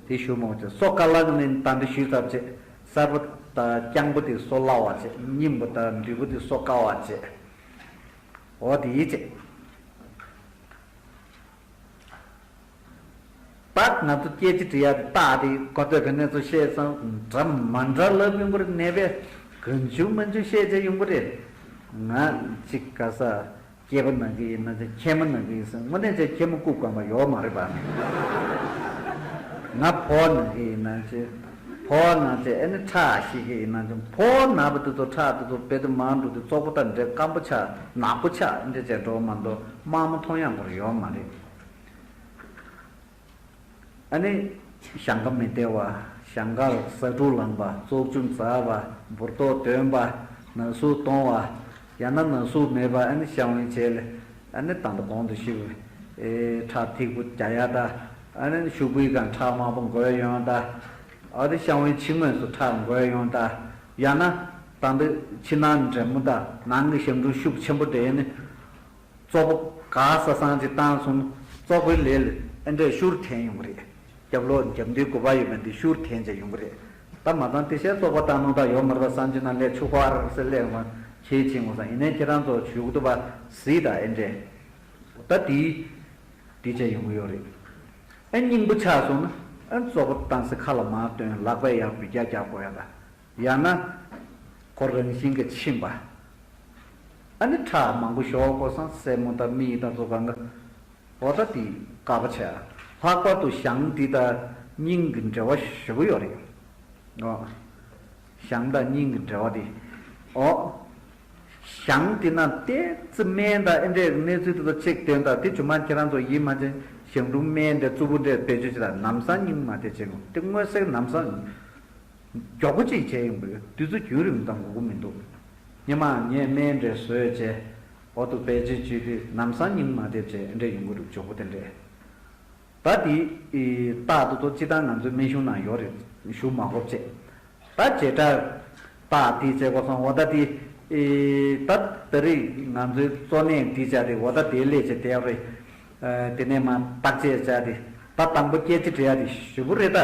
དེ་ཞུ་མོ་བྱེད། སོ་དཀར་ལ་ནི་ད་འདི་ཞུས་ཚར་བྱེད། གསར་པོ་དང་རྐྱང་པོ་དེ་སོ་སླ་བ་བྱེད། རྙིང་པོ་དང་འདུས་པོ་དེ་སོ་དཀའ་བ་བྱེད། འོ་དེ་ཡིས་བྱེད། ད་ང་ཚོ་སྐད་ཆ་དྲི་ཡ་དེ་རྟགས་དེ་གོ་ཐོས་ག་ནས་ཚོ་བཤད་སོང་འདྲ་མ་འདྲ་ལབ་ཡོང་གི་རེད། ནད་པས་གང་བྱུང་མང་བྱུང་བཤད་བྱས་ཡོང་གི་རེད། ང་གཅིག་ག་ས་སྐྱེས་པ་ན་གི་ཡིན་ན་ཅི་མཁལ་མ་ན་གི་ཡིན་ཟེར་དངོས་གནས་བྱས་མཁལ་མ་བཀུག་དགོས་པ་ཡོད་མ་རེད་པ། ང་ཕོ་ན་གི་ཡིན་ན་ཅི་ཕོ་ན་ཅི་ཨེ་ནི་ཁྲག་ཤེས་གི་ཡིན་ན་ཅི་ཕོ་ན་པ་དེ་ཚོ་ཁྲག་དེ་ཚོ་དཔེ་དེ་མང་འགྲོ་དེ་བཙོག་པོ་དང་འདྲེ་སྐམ་པོ་ཆགས་ནག་པོ་ཆགས་འདྲེ་བྱས་འགྲོ་མ་གཏོགས་དམར་མོ་མཐོང་ཡག་པོ་ཡོད་མ་རེད། ཨ་ནི། ཞང་ཀ་མི་བདེ་བ། ཞང་ཀར་ཟ་འབྲུ་ལངས་པ། བཙོག་ཆུ་འཛག་པ། འབུར་ཏོག་འདོན་པ། ན་ཟུག་གཏོང་བ། ཡང་ན་ན་ཟུག་མེད་པ་ཨ་ནི་བཤང་བའི་རྗེས་ལ་ཨ་ནི་ད་ལྟ་གོང་དུ་ཞུས་པའི་ཨེ་ཁྲག་ཐིགས་པོ་རྒྱག་ཡ་ད། ཨ་ནི་ཤུག་པའི་སྒང་ཁྲག་དམར་པོ་འགོས་ཡོང་ད། ཨ་ནི་བཤང་བའི་ཕྱི་ངོས་སུ་ཁྲག་འགོས་ཡོང་ད། ཡང་ན་ད་ལྟ་ཕྱི་ནང་འདྲེས་མོ་ད་ནང་གི་ཞབས་འབྲུ་ཤུགས་ཆེན་པོ་འདྲེས་ནི། བཙོག་པོ་ག་ས་སང་ཅིག་བཏང་སོང་། བཙོག་པོའི་ལས་ལ་ཨེ་འདྲས་ཤུར་འཐེན་ཡོང་གི་རེད། རྒྱབ་ལོགས་རྒྱབ་མདུན་དགུ་པ་ཡོད་པ་འདི་ཤུར་འཐེན་བྱས་ཡོང་གི་རེད། ད་མ་ཚང་དེ་ཤེས་བཙོག་པོ་བཏང་ནོ་ད་ཡོད་མ་རེད་པ། སང་ཅིག་ན་ལས་ཆུ་ཁོ་ཨར་སེ་ལས་མ་ཁྱེད་ཕྱིན་འོང་ས་ཡིན་ནའི་ཁྱེད་རང་ཚོ་ཞུ་གི་འདུག་པ་གཟིགས་ད་ཨེ་འདྲས། ད་དེ་དེ་བྱས་ཡོང་གི་ཡོད་རེད། ཨེ་རྙིང་པོ་ཆགས་སོང་ན་ཨེ་བཙོག་པོ་བཏང་སེ་ཁ་ལ་མར་བཏོན་ལག་པས་ཡར་འབུད་རྒྱག་རྒྱག་དགོས་ཡ་ད། ཡང་ན། ཁོ་རང་བཞིན་གྱིས་ཕྱིན་པ། ཨ་ནི་ཁྲག་མང་པོ་ཤོར་དགོས་སང་སེན་མོ་དང་མིག་དང་ཚོ་གང་ག་འོ་ད་དེ་དཀའ་པོ་ཆེ། ལྷག་པར་དུ་ཞང་འདི་དང་སྙིང་གི་འབྲེལ་བ་ཞེ་པོ་ཡོད་རེད། འོ། ཞང་དང་སྙིང་གི་འབྲེལ་བ་དེ། འོ། ཞང་འདི་ན་ཏེ་ཙི་སྨན་དང་ཨེ་འདྲས་གནས་ཚུལ་དེ་ཚོ་ཅིག་དོན་དག་དེ་ཇོ་མོ་ཁྱེད་རང་ཚོ་ཡིད་མ་ཆེས་ཞང་འབྲུ་སྨན་འདྲས་རྩུབ་པོ་འདྲས་བེད་སྤྱོད་བྱེད་ད་ལམ་སང་སྙིང་མ་བདེ་བྱེད་དགོས་དེ་དངོས་གསལ་ལམ་སང་། མགྱོགས་པོ་གཅིག་བྱས་ཡོང་གི་ཡོད། དུས་ཚོད་རྒྱུན་རིང་བཏང་དགོས་ཀྱི་མི་འདུག་སྔོན་མ་ངས་སྨན་འདྲ་བཟོས་བྱས་འོ་དུ་བེད་སྤྱོད་བྱས་དུས་ལམ་སང་སྙིང་མ་བདེ་བྱས་འདྲ་ཡོང་གི་འདུག་མགྱོགས་པོ་དེ་འདྲས། ད་དེ་རྟགས་དེ་ཚོ་སྤྱིར་བཏང་ང་ཚོའི་སྨན་གཞུང་ནང་ཡོད་རེད། ཞུ་མ་དགོས་བྱས། ད་བྱེ་བྲག་རྟགས་དེ་བྱས་གོ་སོང་འོ་ད་དེ། ད་ད་རེས་ང་ཚོའི་གཙོ་གནད་འདི་བྱས་ཏེ་འོ་ད་དེ་སླེབས་བྱས་དེ་རེད། དེ་ནས་མ་བརྟག་དཔྱད་བྱས་ཏེ་ད་དང་པོ་སྐད་ཆ་དྲི་ཡ་དེ་ཞུ་བོ་རེད་ད།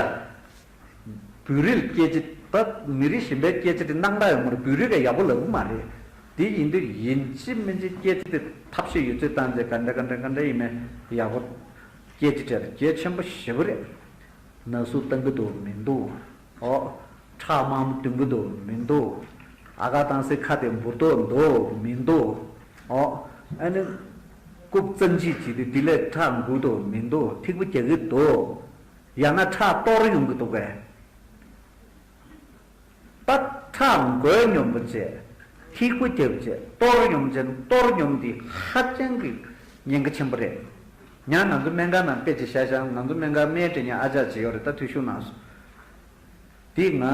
བོད་རིགས་སྐད་ཆ་ད་མི་རིགས་གཞན་པའི་སྐད་ཆ་དེ་སྣང་དག་ཡོད་མ་རེད། བོད་རིགས་ཀྱང་ཡག་པོ་ལབ་གི་མ་རེད། དེ་ཡིན་དུས་ཡིན་གཅིག་མིན་གཅིག་སྐད་ཆ་དེ་ཐབས་ཤེས་ཡོད་ཚད་བཏང་རྗེས་ག་འདྲ་ག་འདྲ་ག་འདྲ་ཡིན་མིན་ཡག་པོ་སྐད་ཆ་དྲིས་གལ་ཆེན་པོ་ཞེ་པོ་རེད། ན་ཟུག་བཏང་གི་འདུག་མི་འདུག་ཨོ། ཁྲག་དམར་མོ་འདོན་གི་འདུག་མི་འདུག་ཨ་ཁ་བཏང་སའི་ཁ་དེ་འབུར་ཏོ་འདུག་མི་འདུག་ཨོ། ཨ་ནི། རྐུབ་གཙང་ཕྱིས་བྱས་ཏེ་དེ་ལས་ཁྲག་འགུལ་འདུག་མི་འདུག་ཐིགས་པ་རྒྱག་གི་འདུག་ཡང་ན་ཁྲག་གཏོར་ཡོང་གི་འདུག་གས། ད་ཁྲག་འགོས་སྙོམས་པོ་བྱས། ཐིགས་པ་རྒྱབ་བྱས་གཏོར་སྙོམས་བྱས་གཏོར་སྙོམས་འདི་ཧ་ཅང་གི་ཉེན་ཁ་ཆེན་པོ་རེད། ཡང་ང་ཚོ་སྨན་ཁང་ནང་དཔེ་ཅིག་བཞག་བཞག་ང་ཚོ་སྨན་ཁང་སྨན་སྤྲད་མཁན་ཨ་ཅག་ཅིག་ཡོད་རེད། ད་འཐུས་ཤོར་གནང་སོང་། དེ་ང་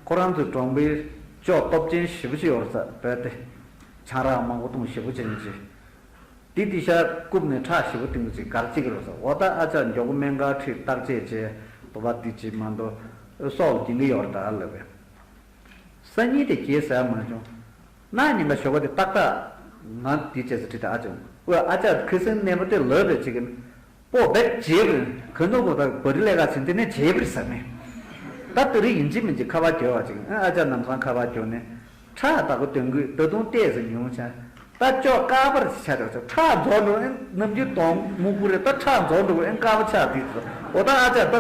ཁོ་རང་ཚོའི་གྲོང་པའི་ཅོག་སྟོབས་ཆེན་ཞེ་པོ་ཅིག་ཡོད་རེད་ས་བོད་དེ། ཆང་རག་མང་པོ་འཐུང་ཞེ་པོ་ཅིག་ཡིན་ཅིག་དེ་དེ་ཤ་རྐུབ་ནས་ཁྲག་ཞེ་པོ་བཏིང་གི་ཅིག་གར་ཅིག་རེད་ས། འོ་ད་ཨ་ཅག་མགྱོགས་པོ་སྨན་ཁང་ཁྲིད་བརྟག་དཔྱད་བྱས་དོ་པ་འདི་ཅིག་མ་འདོ་སྲོག་ལ་འགྱིང་གི་ཡོད་རེད་ད་ལབ་པས། སང་ཉིན་དེ་གྱེས་ཟ་མ་བྱུང་། གནངས་ཉིན་ཀ་ཞོགས་པ་དེ་ཏག་ཏག་ང་དེ་བྱས་ས་ཁྲིད་ད་ཨ་ཅག་ཨོ་ཨ་ཅག་ཁུ་སིམ་མནན་པ་དེ་ལབ་པས་ཅིག་གིན། པོ་བེད་བྱེད་པས་ག་ནོ་གོ་ད་བ་རི་ལས་ཀ་ཚིན་དེ་ནས་བྱེད་པར་ཟ་མེད། ད་དེ་རིང་ཡིན་གཅིག་མིན་གཅིག་ཁ་པར་བརྒྱབ་པ་ཅིག་ཨ་ཅག་ལམ་སང་ཁ་པར་བརྒྱབ་ནས་ཁྲག་བདག་པོ་སྟོན་དགོས། ད་དུང་ཏོག་ཙམ་ཉུང་ཆ། ད་ཅོག་དཀར་པར་ཆ་རེད། ཁྲག་རྫོགས་འགྲོ། ཨེ་ནམ་རྒྱུན་དོང་སྨུག་པོ་རེད། ད་ཁྲག་རྫོགས་འགྲོ། ཨེ་དཀར་པོ་ཆགས་དུས་ཙམ་འོ་ད་ཨ་ཅག་ད་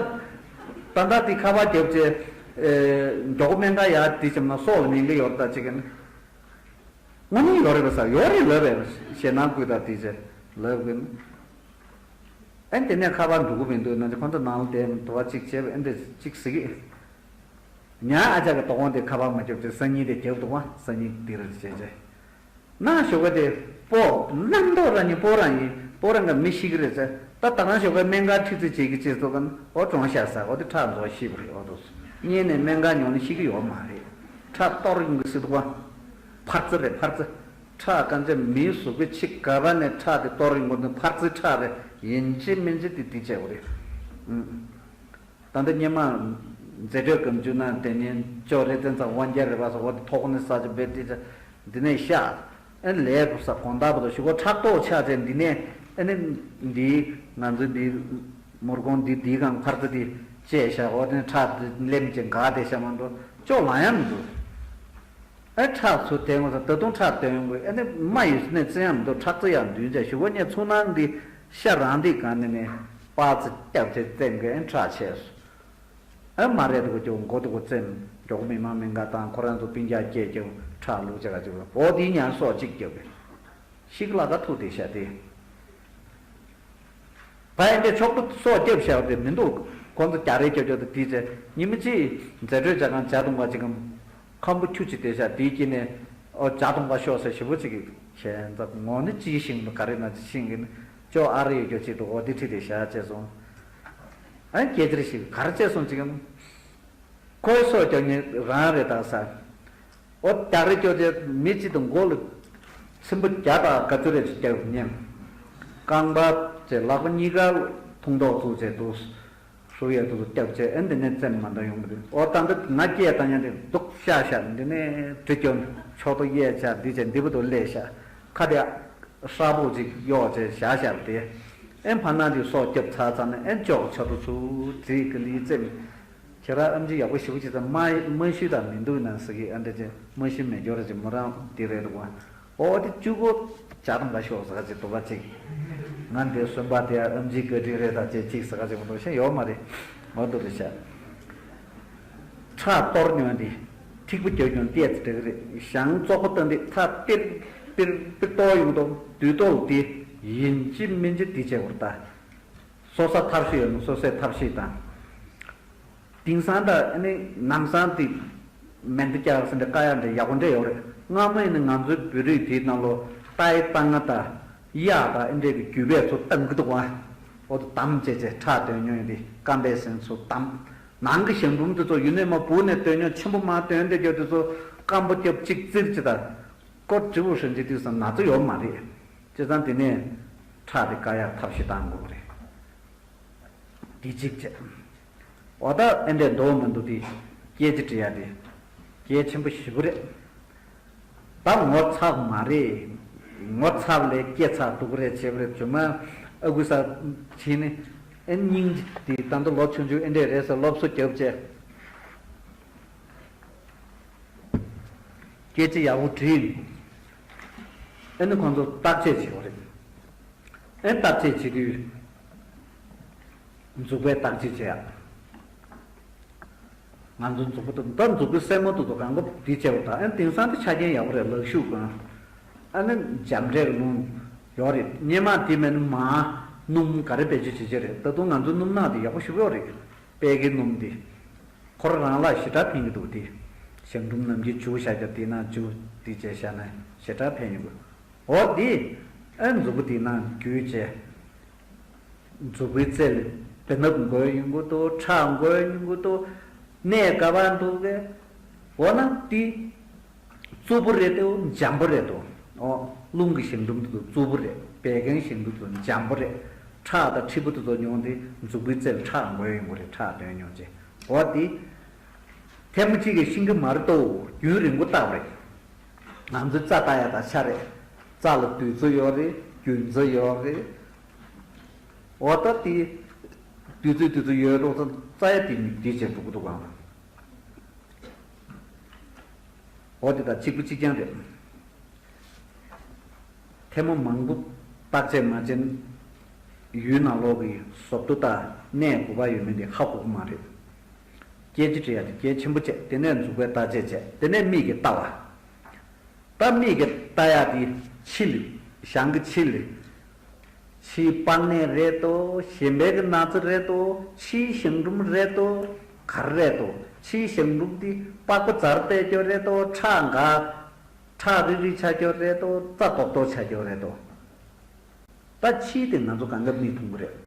ད་ལྟ་དེ་ཁ་པར་བརྒྱབ་བྱས་མགྱོགས་པོ་སྨན་ཁང་ཡར་དེ་བྱས་ན་སྲོག་ལ་ཉེན་གྱི་ཡོད་རེད་ད་ཅིག་ཨེ་ན། དངོས་གནས་ཡོད་རེད་པས་ཟེར། ཡོད་རེད་ལབ་པས། ཞེད་སྣང་སྐུལ་དང་དེ་བྱས་ལབ་གིན། ཨེ་དེ་ནས་ཁ་པར་འགྲོ་གི་མི་འདུག་ན་ཁོ་ཚོ་ནང་ལ་བསྡད་དུ་བ་གཅིག་བྱས་པས་ཨེ་འདྲ་གཅིག་ཟེར་གི། ཉ་ཨ་ཅག་གི་དོ་དགོང་དེ་ཁ་པར་མ་བརྒྱབ་ཅེས་སང་ཉིན་དེ་བརྒྱབ་འདུག་བ། སང་ཉིན་དེ་རེད་བྱས་བྱས། ན་ཞོགས་ཀ་དེ་སྤོ་རྣམ་རྟོག་རང་ཉིད་སྤོ་རང་ཡིན། སྤོ་རང་ག་མི་ཤི་གི་རེད་ཟེར། ད་ད་རང་ཞོགས་ཀ་སྨན་ཁང་ཁྲིད་རྩིས་བྱེད་ཀྱི་ཅེས་ཚོ་ག་ན་འོ་གྲོངས་ཤག་ཟེར། འོ་དེ་ཁྲག་རྫོགས་ཤི་བ་རེད། འོ་དུ་སོང་ཉིན་ནས་སྨན་ཁང་ཉོ་ནས་ཤི་གི་ཡོད་མ་རེད། ཁྲག་གཏོར་ཡོང་གི་སྲིད་དུ་བ། ཕར་རྩི་རེད་ཕར་རྩི། ཁྲག་གང་ཅི་མིའི་གཟུགས་པོའི་ཕྱི་ག་བ་ནས་ཁྲག་དེ་གཏོར་ཡོང་གི་འདུག་ཕར་རྩི་ཁྲག་རེད། ཡིན་གཅིག་མིན་གཅིག་དེ་དེ་བྱས་པ་རེད། ཨུམ། ད་ལྟ་སྔོན་མ་མཛེས་སྤྲོས་སྒམ་ཆུང་ན་དེ་ཉིན་ཅོ་རེ་བཙན་ཚང་དབང་རྒྱལ་རེད་པ་སོགས་འོ་དེ་ཐོག་ནས་ས་ཆ་བེད་དེ་འདི་ནས་ཤ་ཨེ་ལས་བུ་ས་གོང་ལྟ་བུ་དང་ཞུ་གོ་ཕྲག་དོག་ཆགས་ཚེ་འདི་ནས་ཨེ་ནི་འདི་ང་ཚོ་འདི་མོར་གོང་འདི་འདིའི་སྒང་ཕར་ཚུར་འདི་བཅད་ཤ་འོ་དེ་ནས་ཁྲག་འདི་ལེམ་ཅིག་འགག་བསྡད་ཤ་མ་གཏོགས་ཅོ་ལང་ཡ་མི་འདུག་ཨེ་ཁྲག་ཚུར་དེ་ངོ་ཚ་ད་དུང་ཁྲག་བཏོན་དགོས། ཨེ་ནི་མ་ཡོད་ནས་བཙན་ཡང་མི་འདུག་ཁྲག་རྩི་ཡང་འདུས་བྱས་ཞུ་གོ་ཉེ་ཚུར་ནང་འདི་ཤ་རང་འདི་གང་ནས་ནས་པ་ཚི་སྐྱབས་ཚེ་བཙན་དགོས་ཨེ་ཁྲག་ཆད་སོང་། ཨེ་མ་རེད་འདུག་ཀྱོ་མགོ་འདུག་བཙན་མགྱོགས་མི་མང་མི་འགའ་དང་ཁོ་རང་ཚོ་སྤུན་ཀྱག་སྐྱེས་ཀྱོ་ཁྲག་ལུག་ཅག་ག་ཅིག་འོ་དེའི་ཉར་སོགས་གཅིག་རྒྱབ་པས་ཤིག་ལ་ད་ཐུག་དེ་ཤ་དེ། ད་ཡིན་ཏེ་ཕྱོགས་བསྡུ་སྲོག་སྐྱབས་བཞག་དེ་མི་འདུག་ཁོང་ཚོ་རྒྱ་རེ་སྐྱོབ་སྐྱོབ་དེ་དེའི་ཚེ་ཉི་མ་གཅིག་མཛེས་སྤྲོས་བྱ་གང་བྱ་གཏོང་བ་ཅིག་གམ་ཁམ་བུ་ཁྱུ་གཅིག་དེ་བཞག་དེའི་དཀྱིལ་ནས་ཨོ་བྱ་གཏོང་བ་ཤོག་ཟེར་ཞེ་པོ་ཅིག་གི་ཁྱེད་ཚོ་ངོ་ནི་ཅིའི་ཤིང་ལ་ག་རེ་ན་ཅི་ཤིང་གི་ནི་ཅོ་ཨ་རེ་ཡོད་རྒྱུ་ཅིག་འདུག་ཨོ་དེ་ཁྲིད་དེ་བཞག་བྱས་སོང་། ཨ་སྐད་ཆ་ཞིག་ག་རེ་བྱས་སོང་ཅིག་གམ། ཁོའི་སྲོག་སྐྱོབ་མཁན་རང་རེད་ད་ཟེར། ཨོ་རྒྱ་རེ་སྐྱོབ་དེ་མི་གཅིག་དང་མགོ་ལ་ཚིམ་པ་བརྒྱ་དང་ག་ཚོད་རེ་ཅིག་བརྒྱབ་ཉན། རྐང་པ་བཅས་ལག་པ་གཉིས་ཀ་ཐུང་ཐོག་བཙུགས་བྱས་འདུག་ཧྲུ་ཡས་འདུག་སྐྱབས་བྱས་ཨེ་འདི་ནས་བཙན་མ་འདང་ཡོང་གི་རེད། ཨོ་ད་འདི་ང་སྐད་བཏང་ཡང་དེ་འདུག་ཤ་ཤ་འདི་ནས་གྲི་སྐྱོན་ཕྱོགས་ཏོ་གཡས་ཆ་འདི་བྱས་འདི་བུ་དུ་ལས་ཤ་ཁ་དེ་ཧྲ་པོ་ཅིག་གཡོག་བྱས་བཞག་བཞག་དེ་ཨེ་ཕ་ན་དེ་སྲོག་སྐྱབས་ཚར་ཚར་ནས་ཨེ་ཅོག་ཆ་དུ་ཚུར་བྲིས་ཀི་ལི་བཙན། ཁྱེད་རང་ཨེམ་ཆི་ཡག་པོ་ཞེ་པོ་ཅིག་ཙམ་མ་མ་ཤི་དང་མི་འདུག་ན་ཟེར་གི་ཨ་འདྲ་ཅིག་མ་ཤི་མེད་སྐྱོར་ཅིག་མོ་རང་དེ་རེད་འདུག་བ། ཨོ་དེ་བཅུ་གོ་བྱ་དང་འགའ་ཤོག་ཟེར་ག་ཅིག་འདུག་བ་ཅིག་ང་འདི་གསོན་པ་དེ་ཨེམ་ཆི་བཀའ་དྲིན་རེད་ད་ཅེས་ཅིག་ཟེར་ག་ཅིག་མ་གཏོགས་ཤེས་ཡོད་མ་རེད། ཨོ་འདུག་རེད་ཤག་ཁྲག་གཏོར་མྱོང་དེ་ཐིགས་པ་རྒྱག་མྱོང་ཏེ་ཙི་འགྲིག་རེད། ཞང་བཙོག་པ་སྟོན་དེ་ཚ་པིར་པིར་པིར་གཏོར་ཡོང་དོ་དུས་ཐོག་དེ་ཡིན་གཅིག་མིན་གཅིག་དེ་བྱས་བར་ད། སོ་ས་ཐབས་ཤེས་ཡོད་ན་སོ་སའི་ཐབས་ཤེས་དང་། དེང་སང་ད་ཨ་ནི་ནམ་སང་དེ་མེ་མདའ་རྒྱག་ཟེར་འདྲ་དཀའ་ཡག་འདྲ་ཡག་པོ་འདྲ་ཡོད་རེད། སྔ་མ་ཡིན་ན་ང་ཚོའི་བོད་རིགས་དེའི་ནང་ལོ་རྟའི་རྟ་རྔ་དང་གཡག་དང་ཨེ་འདྲས་ཀྱི་རྒྱུད་པས་ཚོ་བཏང་གི་འདུག་བ། འོ་དུ་དམ་བཅས་བཅས་ཁྲག་འདོན་མྱོང་ཡོད་དེ་སྐམ་པའི་སེམས་ཚོ་དམ། ནང་གི་ཞང་འབྲུམ་དེ་ཚོ་ཡུན་ནས་མ་བུ་ནས་འདོན་མྱོང་ཆེན་པོ་མ་འདོན་དེ་རྒྱུ་དེ་ཚོ་སྐམ་པོ་རྒྱབ་གཅིག་བཙིར་གཅིག་དང་། ཀོ་དྲི་བོ་ཧྲིན་ཅི་དུས་སམ་ན་ཚ་ཡོད་མ་རེད། བྱས་ཙང་དེ་ནས་ཁྲག་དེ་བཀག་ཡག་ཐབས་ཤེས་བཏང་དགོས་རེད། དེ་གཅིག་བྱས། འོ་ད་ཨེ་འདྲས་འདུག་མི་འདུག་དེ་སྐད་ཆ་དྲི་ཡ་དེ་གལ་ཆེན་པོ་ཞེ་པོ་རེད། ད་ངོ་ཚ་མ་རེད། ངོ་ཚ་ལས་སྐྱེ་ཚ་འདུག་རེད་བྱས་པ་རེད་བྱུང་མ་ཨ་ཁུ་ས་ཕྱིན་ནས་ཨེ་སྙིང་རྗེ་དེ་ད་ལྟ་ལོ་ཆུང་ཆུང་ཨེ་འདྲས་རེད་ཟེར་སློབ་གསོ་རྒྱབ་བྱས། སྐད་ཆ་ཡག་པོ་དྲིས། ཨེ་ནི་ཁོང་ཚོ་བརྟག་དཔྱད་བྱེད་དགོས་རེད། ཨེ་བརྟག་དཔྱད་བྱེད་དུས་མཛུབ་པས་བརྟག་དཔྱད་བྱེད་ཡག་ང་ཚོ་མཛུབ་པ་དང་ད་མཛུབ་པའི་སེན་མོ་དུ་དུ་གང་གོ་འདི་བྱས་པ་དང་ཨེ་དེང་སང་དེ་ཆ་རྐྱེན་ཡག་པོ་རེད་ལག་ཤུབས་གང་ཨ་ནི་འཇམ་འདྲས་ཀྱི་རླུང་ཡོད་རེད། སྔོན་མ་དེ་མིན་མ་སྣུམ་ག་རེ་བེད་སྤྱོད་བྱེད་ཀྱི་རེད། ད་དུང་ང་ཚོ་སྣུམ་ནག་དེ་ཡག་པོ་ཞེ་པོ་ཡོད་རེད། པད་ཀའི་སྣུམ་དེ། ཁོ་རང་ལ་ཞེ་དྲག་ཕན་གྱི་འདུག་དེ། ཞང་འབྲུམ་ནམ་རྒྱུན་བྱུག་བཞག་རྒྱབ་དེ་ན་བྱུག་དེ་བྱས་བཞག་ན་ཞེ་དྲག་ཕན་ཡོང་གི། འོ་དེ། ཨེ་མཛུབ་གུ་དེ་ན་རྒྱུས་བྱས། མཛུབ་གུའི་རྩེ་ལ་བེ་སྣབས་འགོས་ཡོང་གི་འདུག་ཁྲག་འགོས་ཡོང་གི་འདུག་གནས་ག་པར་འདུག་གས། འོ་ན་དེ། རྩུབ་པོ་རེད་དོ་འཇམ་པོ་རེད་དོ། ཨོ། རླུང་གི་ཞང་འབྲུམ་དེ་ཚོ་རྩུབ་པོ་རེད། བད་ཀན་ཞང་འབྲུམ་དེ་ཚོ་འཇམ་པོ་རེད། ཁྲག་དང་མཁྲིས་པ་དེ་ཚོ་མྱོང་དེ་མཛུབ་གུའི་རྩེ་ལ་ཁྲག་འགོས་ཡོང་གི་རེད། ཁྲག་འདོན་མྱོང་བྱས། འོ་དེ། ཐེངས་མ་གཅིག་གིས་ཤེས་ཀྱི་མ་རེད་དོ། རྒྱུན་རིང་པོ་བརྟག་པ་རེད། ང་ཚོའི་རྩ་ལྟ་ཡ་དང་ཆ་རེད། རྩ་ལ་དུས་ཚོད་ཡོད་རེད། རྒྱུན་ཚོད་ཡོད་རེད། འོ་ད་དེ། དུས་ཚོད་དུས་ཚོད་ཡོད་རོགས་ཙང་རྩ་ཡ་དེ་ནི་དེ་བྱས་འགྲོ་གི་འདུག་གམ། འོ་དེ་དང་གཅིག་པ་གཅིག་རྐྱང་རེད། ཐལ་མོ་མང་པོ་བརྟག་དཔྱད་མ་བྱས་ན་ཡུལ་ནང་ལོགས་ཀྱི་ཟོབ་ཏོ་དང་གནས་ག་པར་ཡོད་མེད་དེ་ཧ་གོ་གི་མ་རེད། སྐད་ཅིག་དྲི་ཡ་དེ་གལ་ཆེན་པོ་བྱས། དེ་ནས་མཛུབ་པས་བརྟག་དཔྱད་བྱས། དེ་ནས་མིག་གིས་བལྟ་བ། ད་མིག་གིས་བལྟ་ཡ་དེ་ཕྱི་ལ། བྱང་གི་ཕྱི་ལ། ཕྱིའི་པགས་ནད་རེད་དོ། གཞན་པའི་གི་ན་ཚ་རེད་དོ། ཕྱིའི་གཞང་འབྲུམ་རེད་དོ། ག་རེ་རེད་དོ། ཕྱིའི་གཞང་འབྲུམ་དེ་པགས་པ་འཛར་བསྡད་ཀྱོ་རེད་དོ། ཁྲག་འགག་ཁྲག་རིལ་རིལ་ཆགས་ཀྱོ་རེད་དོ། རྩ་རྡོག་རྡོག་ཆགས་ཀྱོ་རེད་དོ། ད་ཕྱིའི་དེ་ང་ཚོ་གང་ག་མིག་མཐོང་གི་རེད།